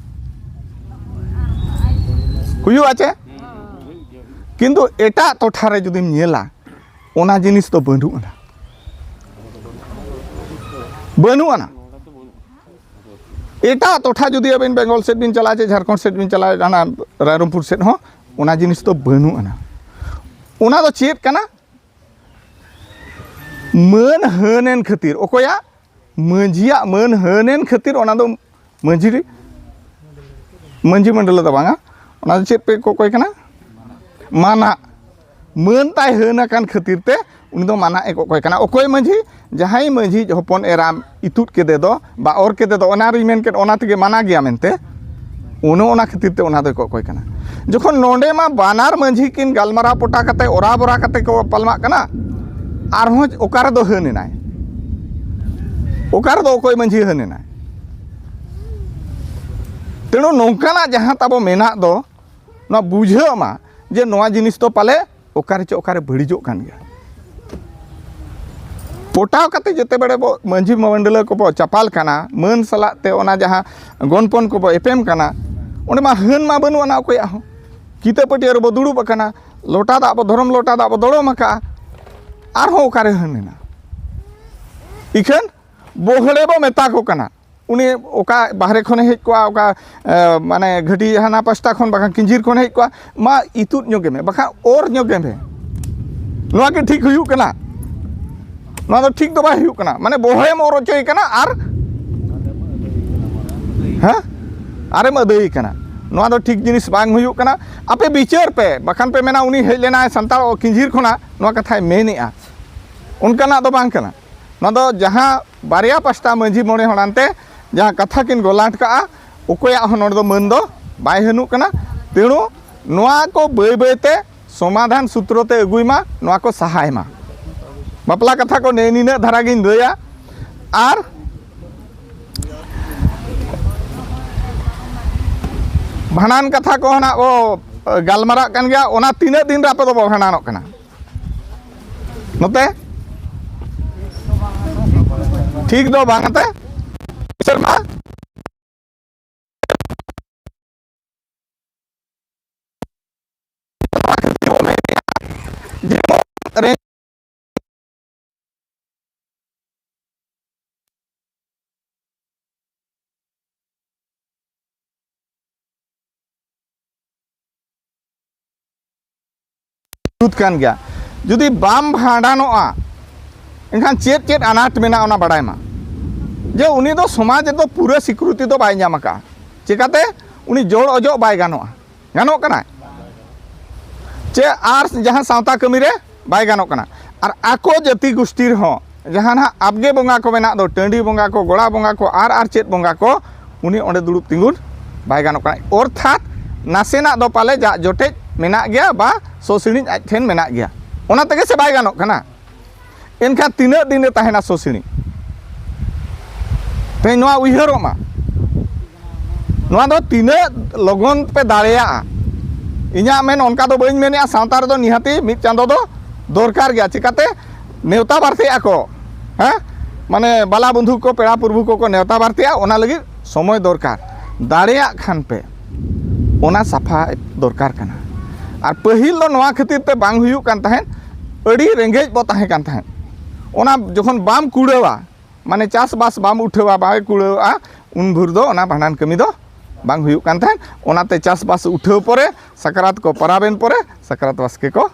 ᱦᱩᱭᱩᱜᱼᱟ ᱪᱮ? ᱠᱤᱱᱛᱩ ᱮᱴᱟᱜ ᱴᱚᱴᱷᱟ ᱨᱮ ᱡᱩᱫᱤᱢ ᱧᱮᱞᱟ, ᱚᱱᱟ ᱡᱤᱱᱤᱥ ᱫᱚ ᱵᱟᱹᱱᱩᱜ ᱟᱱᱟ, ᱵᱟᱹᱱᱩᱜ ᱟᱱᱟ᱾ ᱮᱴᱟᱜ ᱴᱚᱴᱷᱟ ᱡᱩᱫᱤ ᱟᱹᱵᱤᱱ ᱵᱮᱝᱜᱚᱞ ᱥᱮᱫ ᱵᱤᱱ ᱪᱟᱞᱟᱜᱼᱟ ᱪᱮ ᱡᱷᱟᱲᱠᱷᱚᱸᱰ ᱥᱮᱫ ᱵᱤᱱ ᱪᱟᱞᱟᱜᱼᱟ, ᱚᱱᱟ ᱨᱟᱭᱨᱚᱝᱯᱩᱨ ᱥᱮᱫ ᱦᱚᱸ ᱚᱱᱟ ᱡᱤᱱᱤᱥ ᱫᱚ ᱵᱟᱹᱱᱩᱜ ᱟᱱᱟ᱾ ᱚᱱᱟ ᱫᱚ ᱪᱮᱫ ᱠᱟᱱᱟ? ᱢᱟᱹᱱ ᱦᱟᱹᱱᱮᱱ ᱠᱷᱟᱹᱛᱤᱨ᱾ ᱚᱠᱚᱭᱟᱜ? ᱢᱟᱹᱡᱷᱤᱭᱟᱜ ᱢᱟᱹᱱ ᱦᱟᱹᱱᱮᱱ ᱠᱷᱟᱹᱛᱤᱨ ᱚᱱᱟ ᱫᱚ ᱢᱟᱹᱡᱷᱤ, ᱢᱟᱹᱡᱷᱤ ᱢᱟᱹᱰᱞᱟᱹ ᱫᱚ ᱵᱟᱝᱟ, ᱚᱱᱟ ᱫᱚ ᱪᱮᱫ ᱯᱮ ᱠᱚᱠᱚᱭ ᱠᱟᱱᱟ? ᱢᱟᱱᱟᱜ᱾ ᱢᱟᱹᱱ ᱛᱟᱭ ᱦᱟᱹᱱ ᱟᱠᱟᱱ ᱠᱷᱟᱹᱛᱤᱨ ᱛᱮ ᱩᱱᱤ ᱫᱚ ᱢᱟᱱᱟᱜ ᱮ ᱠᱚᱠᱚᱭ ᱠᱟᱱᱟ᱾ ᱚᱠᱚᱭ ᱢᱟᱹᱡᱷᱤ? ᱡᱟᱦᱟᱸᱭ ᱢᱟᱹᱡᱷᱤ ᱦᱚᱯᱚᱱ ᱮᱨᱟᱢ ᱤᱛᱩᱫ ᱠᱮᱫᱮ ᱫᱚ ᱵᱟ ᱚᱨ ᱠᱮᱫᱮ ᱫᱚ, ᱚᱱᱟ ᱨᱤᱧ ᱢᱮᱱ ᱠᱮᱫ, ᱚᱱᱟ ᱛᱮᱜᱮ ᱢᱟᱱᱟ ᱜᱮᱭᱟ ᱢᱮᱱᱛᱮ, ᱚᱱᱮ ᱚᱱᱟ ᱠᱷᱟᱹᱛᱤᱨ ᱛᱮ ᱚᱱᱟ ᱫᱚᱭ ᱠᱚᱠᱚᱭ ᱠᱟᱱᱟ᱾ ᱡᱚᱠᱷᱚᱱ ᱱᱚᱰᱮ ᱢᱟ ᱵᱟᱱᱟᱨ ᱢᱟᱹᱡᱷᱤ ᱠᱤᱱ ᱜᱟᱞᱢᱟᱨᱟᱣ ᱯᱚᱴᱟ ᱠᱟᱛᱮ, ᱚᱨᱟ ᱵᱚᱨᱟ ᱠᱟᱛᱮ ᱠᱚ ᱯᱟᱞᱢᱟᱜ ᱠᱟᱱᱟ, ᱟᱨᱦᱚᱸ ᱚᱠᱟ ᱨᱮᱫᱚ ᱦᱟᱹᱱ ᱮᱱᱟᱭ? ᱚᱠᱟ ᱨᱮᱫᱚ ᱚᱠᱚᱭ ᱢᱟᱹᱡᱷᱤ ᱦᱟᱹᱱ ᱮᱱᱟᱭ? ᱛᱮᱬᱩ ᱱᱚᱝᱠᱟᱱᱟᱜ ᱡᱟᱦᱟᱸ ᱛᱟᱵᱚ ᱢᱮᱱᱟᱜ ᱫᱚ, ᱱᱚᱣᱟ ᱵᱩᱡᱷᱟᱹᱜ ᱢᱟ ᱡᱮ ᱱᱚᱣᱟ ᱡᱤᱱᱤᱥ ᱫᱚ ᱯᱟᱞᱮ ᱚᱠᱟᱨᱮ ᱪᱚ ᱚᱠᱟᱨᱮ ᱵᱟᱹᱲᱤᱡᱚᱜ ᱠᱟᱱ ᱜᱮᱭᱟ᱾ ᱜᱚᱴᱟᱣ ᱠᱟᱛᱮ ᱡᱮᱛᱮ ᱵᱮᱲᱮ ᱵᱚ ᱢᱟᱹᱡᱷᱤ ᱢᱟᱹᱱᱰᱞᱟᱹ ᱠᱚᱵᱚ ᱪᱟᱯᱟᱞ ᱠᱟᱱᱟ, ᱢᱟᱹᱱ ᱥᱟᱞᱟᱜ ᱛᱮ ᱚᱱᱟ ᱡᱟᱦᱟᱸ ᱜᱚᱱᱯᱚᱱ ᱠᱚᱵᱚ ᱮᱯᱮᱢ ᱠᱟᱱᱟ, ᱚᱸᱰᱮ ᱢᱟ ᱦᱟᱹᱱ ᱢᱟ ᱵᱟᱹᱱᱩᱜ ᱟᱱᱟ ᱚᱠᱚᱭᱟᱜ ᱦᱚᱸ᱾ ᱠᱤᱛᱟᱹ ᱯᱟᱹᱴᱭᱟᱹ ᱨᱮᱵᱚ ᱫᱩᱲᱩᱵ ᱟᱠᱟᱱᱟ, ᱞᱚᱴᱟ ᱫᱟᱜ ᱵᱚ, ᱫᱷᱚᱨᱚᱢ ᱞᱚᱴᱟ ᱫᱟᱜ ᱵᱚ ᱫᱚᱲᱚᱢ ᱟᱠᱟᱜᱼᱟ, ᱟᱨᱦᱚᱸ ᱚᱠᱟᱨᱮ ᱦᱟᱹᱱ ᱮᱱᱟ? ᱤᱠᱷᱟᱹᱱ ᱵᱚᱦᱲᱮ ᱵᱚ ᱢᱮᱛᱟ ᱠᱚ ᱠᱟᱱᱟ᱾ ᱩᱱᱤ ᱚᱠᱟ ᱵᱟᱦᱨᱮ ᱠᱷᱚᱱᱮ ᱦᱮᱡ ᱠᱚᱜᱼᱟ, ᱚᱠᱟ, ᱮ, ᱢᱟᱱᱮ ᱜᱷᱟᱹᱴᱤ ᱦᱟᱱᱟ ᱯᱟᱥᱴᱟ ᱠᱷᱚᱱ, ᱵᱟᱠᱷᱟᱱ ᱠᱤᱸᱡᱤᱨ ᱠᱷᱚᱱᱮ ᱦᱮᱡ ᱠᱚᱜᱼᱟ, ᱢᱟ ᱤᱛᱩᱫ ᱧᱚᱜᱮ ᱢᱮ, ᱵᱟᱠᱷᱟᱱ ᱚᱨ ᱧᱚᱜᱮ ᱢᱮ᱾ ᱱᱚᱣᱟ ᱜᱮ ᱴᱷᱤᱠ ᱦᱩᱭᱩᱜ ᱠᱟᱱᱟ? ᱱᱚᱣᱟ ᱫᱚ ᱴᱷᱤᱠ ᱫᱚ ᱵᱟᱭ ᱦᱩᱭᱩᱜ ᱠᱟᱱᱟ᱾ ᱢᱟᱱᱮ ᱵᱚᱦᱲᱮᱢ ᱚᱨ ᱦᱚᱪᱚᱭᱮ ᱠᱟᱱᱟ ᱟᱨ, ᱦᱮᱸ, ᱟᱨᱮᱢ ᱟᱹᱫᱟᱹᱭᱮ ᱠᱟᱱᱟ᱾ ᱱᱚᱣᱟ ᱫᱚ ᱴᱷᱤᱠ ᱡᱤᱱᱤᱥ ᱵᱟᱝ ᱦᱩᱭᱩᱜ ᱠᱟᱱᱟ᱾ ᱟᱯᱮ ᱵᱤᱪᱟᱹᱨ ᱯᱮ, ᱵᱟᱠᱷᱟᱱ ᱯᱮ ᱢᱮᱱᱟ ᱩᱱᱤ ᱦᱮᱡ ᱞᱮᱱᱟᱭ ᱥᱟᱱᱛᱟᱲ ᱠᱤᱸᱡᱤᱨ ᱠᱷᱚᱱᱟᱜ, ᱱᱚᱣᱟ ᱠᱟᱛᱷᱟᱭ ᱢᱮᱱᱮᱜᱼᱟ᱾ ᱚᱱᱠᱟᱱᱟᱜ ᱫᱚ ᱵᱟᱝ ᱠᱟᱱᱟ᱾ ᱱᱚᱣᱟ ᱫᱚ ᱡᱟᱦᱟᱸ ᱵᱟᱨᱭᱟ ᱯᱟᱥᱴᱟ ᱢᱟᱹᱡᱷᱤ ᱢᱚᱬᱮ ᱦᱚᱲ ᱟᱱᱛᱮ ᱡᱟᱦᱟᱸ ᱠᱟᱛᱷᱟ ᱠᱤᱱ ᱜᱚᱞᱟᱴ ᱠᱟᱜᱼᱟ, ᱚᱠᱚᱭᱟᱜ ᱦᱚᱸ ᱱᱚᱰᱮ ᱫᱚ ᱢᱟᱹᱱ ᱫᱚ ᱵᱟᱭ ᱦᱟᱹᱱᱩᱜ ᱠᱟᱱᱟ᱾ ᱛᱮᱬᱩ ᱱᱚᱣᱟ ᱠᱚ ᱵᱟᱹᱭ ᱵᱟᱹᱭ ᱛᱮ ᱥᱚᱢᱟᱫᱷᱟᱱ ᱥᱩᱛᱨᱚ ᱛᱮ ᱟᱹᱜᱩᱭ ᱢᱟ, ᱱᱚᱣᱟ ᱠᱚ ᱥᱟᱦᱟᱭ ᱢᱟ᱾ ᱵᱟᱯᱞᱟ ᱠᱟᱛᱷᱟ ᱠᱚ ᱱᱮ ᱱᱤᱱᱟᱹᱜ ᱫᱷᱟᱨᱟ ᱜᱤᱧ ᱞᱟᱹᱭᱟ᱾ ᱟᱨ ᱵᱷᱟᱸᱰᱟᱱ ᱠᱟᱛᱷᱟ ᱠᱚ ᱱᱟᱜ ᱠᱚ ᱜᱟᱞᱢᱟᱨᱟᱜ ᱠᱟᱱ ᱜᱮᱭᱟ, ᱚᱱᱟ ᱛᱤᱱᱟᱹᱜ ᱫᱤᱱ ᱨᱮ ᱟᱯᱮ ᱫᱚ ᱵᱷᱟᱸᱰᱟᱱᱚᱜ ᱠᱟᱱᱟ? ᱱᱚᱛᱮ ᱴᱷᱤᱠ ᱫᱚ ᱵᱟᱝ ᱟᱛᱮ ᱥᱮᱨᱢᱟ ᱡᱩᱛ ᱠᱟᱱ ᱜᱮᱭᱟ᱾ ᱡᱩᱫᱤ ᱵᱟᱢ ᱵᱷᱟᱸᱰᱟᱱᱚᱜᱼᱟ, ᱮᱱᱠᱷᱟᱱ ᱪᱮᱫ ᱪᱮᱫ ᱟᱱᱟᱴ ᱢᱮᱱᱟᱜᱼᱟ, ᱚᱱᱟ ᱵᱟᱲᱟᱭ ᱢᱟ᱾ ᱡᱮ ᱩᱱᱤ ᱫᱚ ᱥᱚᱢᱟᱡᱽ ᱨᱮᱫᱚ ᱯᱩᱨᱟᱹ ᱥᱤᱠᱨᱩᱛᱤ ᱫᱚ ᱵᱟᱭ ᱧᱟᱢ ᱟᱠᱟᱫᱼᱟ᱾ ᱪᱮᱠᱟᱛᱮ? ᱩᱱᱤ ᱡᱚᱲ ᱚᱡᱚᱜ ᱵᱟᱭ ᱜᱟᱱᱚᱜᱼᱟ᱾ ᱜᱟᱱᱚᱜ ᱠᱟᱱᱟᱭ? ᱪᱮ ᱟᱨ ᱡᱟᱦᱟᱸ ᱥᱟᱶᱛᱟ ᱠᱟᱹᱢᱤ ᱨᱮ ᱵᱟᱭ ᱜᱟᱱᱚᱜ ᱠᱟᱱᱟ? ᱟᱨ ᱟᱠᱚ ᱡᱟᱹᱛᱤ ᱜᱩᱥᱴᱤ ᱨᱮᱦᱚᱸ ᱡᱟᱦᱟᱸ ᱱᱟᱦᱟᱜ ᱟᱵᱜᱮ ᱵᱚᱸᱜᱟ ᱠᱚ ᱢᱮᱱᱟᱜ ᱫᱚ, ᱴᱟᱺᱰᱤ ᱵᱚᱸᱜᱟ ᱠᱚ, ᱜᱚᱲᱟ ᱵᱚᱸᱜᱟ ᱠᱚ, ᱟᱨ ᱟᱨ ᱪᱮᱫ ᱵᱚᱸᱜᱟ ᱠᱚ, ᱩᱱᱤ ᱚᱸᱰᱮ ᱫᱩᱲᱩᱵ ᱛᱤᱸᱜᱩᱱ ᱵᱟᱭ ᱜᱟᱱᱚᱜ ᱠᱟᱱᱟ᱾ ᱚᱨᱛᱷᱟᱛ ᱱᱟᱥᱮᱱᱟᱜ ᱫᱚ ᱯᱟᱞᱮ ᱡᱟᱜ ᱡᱚᱴᱮᱡ ᱢᱮᱱᱟᱜ ᱜᱮᱭᱟ ᱵᱟ ᱥᱚ ᱥᱤᱬᱤᱡ ᱟᱡ ᱴᱷᱮᱱ ᱢᱮᱱᱟᱜ ᱜᱮᱭᱟ, ᱚᱱᱟ ᱛᱮᱜᱮ ᱥᱮ ᱵᱟᱭ ᱜᱟᱱᱚᱜ ᱠᱟᱱᱟ᱾ ᱮᱱᱠᱷᱟᱱ ᱛᱤᱱᱟᱹᱜ ᱫᱤᱱ ᱨᱮ ᱛᱟᱦᱮᱱᱟ ᱥᱚ ᱥᱤᱬᱤᱡ? ᱛᱮᱦᱮᱧ ᱱᱚᱣᱟ ᱩᱭᱦᱟᱹᱨᱚᱜ ᱢᱟ᱾ ᱱᱚᱣᱟ ᱫᱚ ᱛᱤᱱᱟᱹᱜ ᱞᱚᱜᱚᱱ ᱯᱮ ᱫᱟᱲᱮᱭᱟᱜᱼᱟ᱾ ᱤᱧᱟᱹᱜ ᱢᱮᱱ ᱚᱱᱠᱟ ᱫᱚ ᱵᱟᱹᱧ ᱢᱮᱱᱮᱜᱼᱟ, ᱥᱟᱶᱛᱟ ᱨᱮᱫᱚ ᱱᱤᱦᱟᱹᱛᱤ ᱢᱤᱫ ᱪᱟᱸᱫᱚ ᱫᱚ ᱫᱚᱨᱠᱟᱨ ᱜᱮᱭᱟ᱾ ᱪᱤᱠᱟᱛᱮ? ᱱᱮᱣᱛᱟ ᱵᱟᱨᱛᱮᱜ ᱟᱠᱚ, ᱦᱮᱸ, ᱢᱟᱱᱮ ᱵᱟᱞᱟ ᱵᱚᱱᱫᱷᱩ ᱠᱚ, ᱯᱮᱲᱟ ᱯᱨᱚᱵᱷᱩ ᱠᱚᱠᱚ ᱱᱮᱣᱛᱟ ᱵᱟᱨᱛᱮᱜᱼᱟ, ᱚᱱᱟ ᱞᱟᱹᱜᱤᱫ ᱥᱚᱢᱚᱭ ᱫᱚᱨᱠᱟᱨ᱾ ᱫᱟᱲᱮᱭᱟᱜ ᱠᱷᱟᱱ ᱯᱮ, ᱚᱱᱟ ᱥᱟᱯᱷᱟ ᱫᱚᱨᱠᱟᱨ ᱠᱟᱱᱟ᱾ ᱟᱨ ᱯᱟᱹᱦᱤᱞ ᱫᱚ ᱱᱚᱣᱟ ᱠᱷᱟᱹᱛᱤᱨ ᱛᱮ ᱵᱟᱝ ᱦᱩᱭᱩᱜ ᱠᱟᱱ ᱛᱟᱦᱮᱸᱫ, ᱟᱹᱰᱤ ᱨᱮᱸᱜᱮᱡ ᱵᱚ ᱛᱟᱦᱮᱸ ᱠᱟᱱ ᱛᱟᱦᱮᱸᱫ᱾ ᱚᱱᱟ ᱡᱚᱠᱷᱚᱱ ᱵᱟᱢ ᱠᱩᱲᱟᱹᱣᱟ, ᱢᱟᱱᱮ ᱪᱟᱥᱵᱟᱥ ᱵᱟᱢ ᱩᱴᱷᱟᱹᱣᱟ, ᱵᱟᱭ ᱠᱩᱲᱟᱹᱣᱟ, ᱩᱱ ᱵᱷᱳᱨ ᱫᱚ ᱚᱱᱟ ᱵᱷᱟᱸᱰᱟᱱ ᱠᱟᱹᱢᱤ ᱫᱚ ᱵᱟᱝ ᱦᱩᱭᱩᱜ ᱠᱟᱱ ᱛᱟᱦᱮᱸᱫ᱾ ᱚᱱᱟᱛᱮ ᱪᱟᱥᱵᱟᱥ ᱩᱴᱷᱟᱹᱣ ᱯᱚᱨᱮ, ᱥᱟᱠᱨᱟᱛ ᱠᱚ ᱯᱟᱨᱟᱵᱮᱱ ᱯᱚᱨᱮ, ᱥᱟᱠᱨᱟᱛ ᱵᱟᱥᱠᱮ ᱠᱚ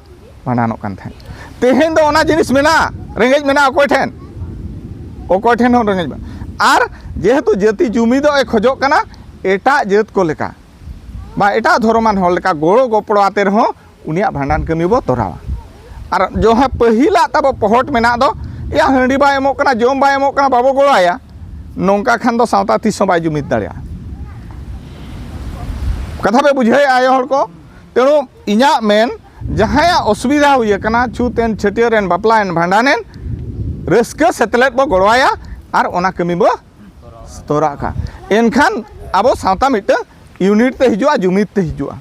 ᱵᱷᱟᱸᱰᱟᱱᱚᱜ ᱠᱟᱱ ᱛᱟᱦᱮᱸᱫ᱾ ᱛᱮᱦᱮᱧ ᱫᱚ ᱚᱱᱟ ᱡᱤᱱᱤᱥ ᱢᱮᱱᱟᱜᱼᱟ? ᱨᱮᱸᱜᱮᱡ ᱢᱮᱱᱟᱜᱼᱟ ᱚᱠᱚᱭ ᱴᱷᱮᱱ? ᱚᱠᱚᱭ ᱴᱷᱮᱱ ᱦᱚᱸ ᱨᱮᱸᱜᱮᱡ ᱵᱟᱝ᱾ ᱟᱨ ᱡᱮᱦᱮᱛᱩ ᱡᱟᱹᱛᱤ ᱡᱩᱢᱤᱫᱚᱜ ᱮ ᱠᱷᱚᱡᱚᱜ ᱠᱟᱱᱟ, ᱮᱴᱟᱜ ᱡᱟᱹᱛ ᱠᱚ ᱞᱮᱠᱟ ᱵᱟ ᱮᱴᱟᱜ ᱫᱷᱚᱨᱚᱢᱟᱱ ᱦᱚᱲ ᱞᱮᱠᱟ ᱜᱚᱲᱚ ᱜᱚᱯᱚᱲᱚ ᱟᱛᱮ ᱨᱮᱦᱚᱸ ᱩᱱᱤᱭᱟᱜ ᱵᱷᱟᱸᱰᱟᱱ ᱠᱟᱹᱢᱤ ᱵᱚ ᱛᱚᱨᱟᱣᱟ᱾ ᱟᱨ ᱡᱟᱦᱟᱸ ᱯᱟᱹᱦᱤᱞᱟᱜ ᱛᱟᱵᱚ ᱯᱚᱦᱚᱴ ᱢᱮᱱᱟᱜ ᱫᱚ, ᱮᱭᱟ ᱦᱟᱺᱰᱤ ᱵᱟᱭ ᱮᱢᱚᱜ ᱠᱟᱱᱟ, ᱡᱚᱢ ᱵᱟᱭ ᱮᱢᱚᱜ ᱠᱟᱱᱟ, ᱵᱟᱵᱚ ᱜᱚᱲᱚ ᱟᱭᱟ, ᱱᱚᱝᱠᱟ ᱠᱷᱟᱱ ᱫᱚ ᱥᱟᱶᱛᱟ ᱛᱤᱥ ᱦᱚᱸ ᱵᱟᱭ ᱡᱩᱢᱤᱫ ᱫᱟᱲᱮᱭᱟᱜᱼᱟ᱾ ᱠᱟᱛᱷᱟ ᱯᱮ ᱵᱩᱡᱷᱟᱹᱣᱮᱫᱼᱟ ᱟᱭᱳ ᱦᱚᱲ ᱠᱚ? ᱛᱮᱬᱩ ᱤᱧᱟᱹᱜ ᱢᱮᱱ, ᱡᱟᱦᱟᱸᱭᱟᱜ ᱚᱥᱩᱵᱤᱫᱷᱟ ᱦᱩᱭ ᱟᱠᱟᱱᱟ, ᱪᱷᱩᱛ ᱮᱱ, ᱪᱷᱟᱹᱴᱭᱟᱹᱨ ᱮᱱ, ᱵᱟᱯᱞᱟ ᱮᱱ, ᱵᱷᱟᱸᱰᱟᱱ ᱮᱱ, ᱨᱟᱹᱥᱠᱟᱹ ᱥᱮᱛᱞᱮᱫ ᱵᱚ ᱜᱚᱲᱚᱣᱟᱭᱟ ᱟᱨ ᱚᱱᱟ ᱠᱟᱹᱢᱤ ᱵᱚ ᱛᱚᱨᱟᱜ ᱠᱟᱜᱼᱟ᱾ ᱮᱱᱠᱷᱟᱱ ᱟᱵᱚ ᱥᱟᱶᱛᱟ ᱢᱤᱫᱴᱟᱝ ᱤᱭᱩᱱᱤᱴ ᱛᱮ ᱦᱤᱡᱩᱜᱼᱟ, ᱡᱩᱢᱤᱫ ᱛᱮ ᱦᱤᱡᱩᱜᱼᱟ᱾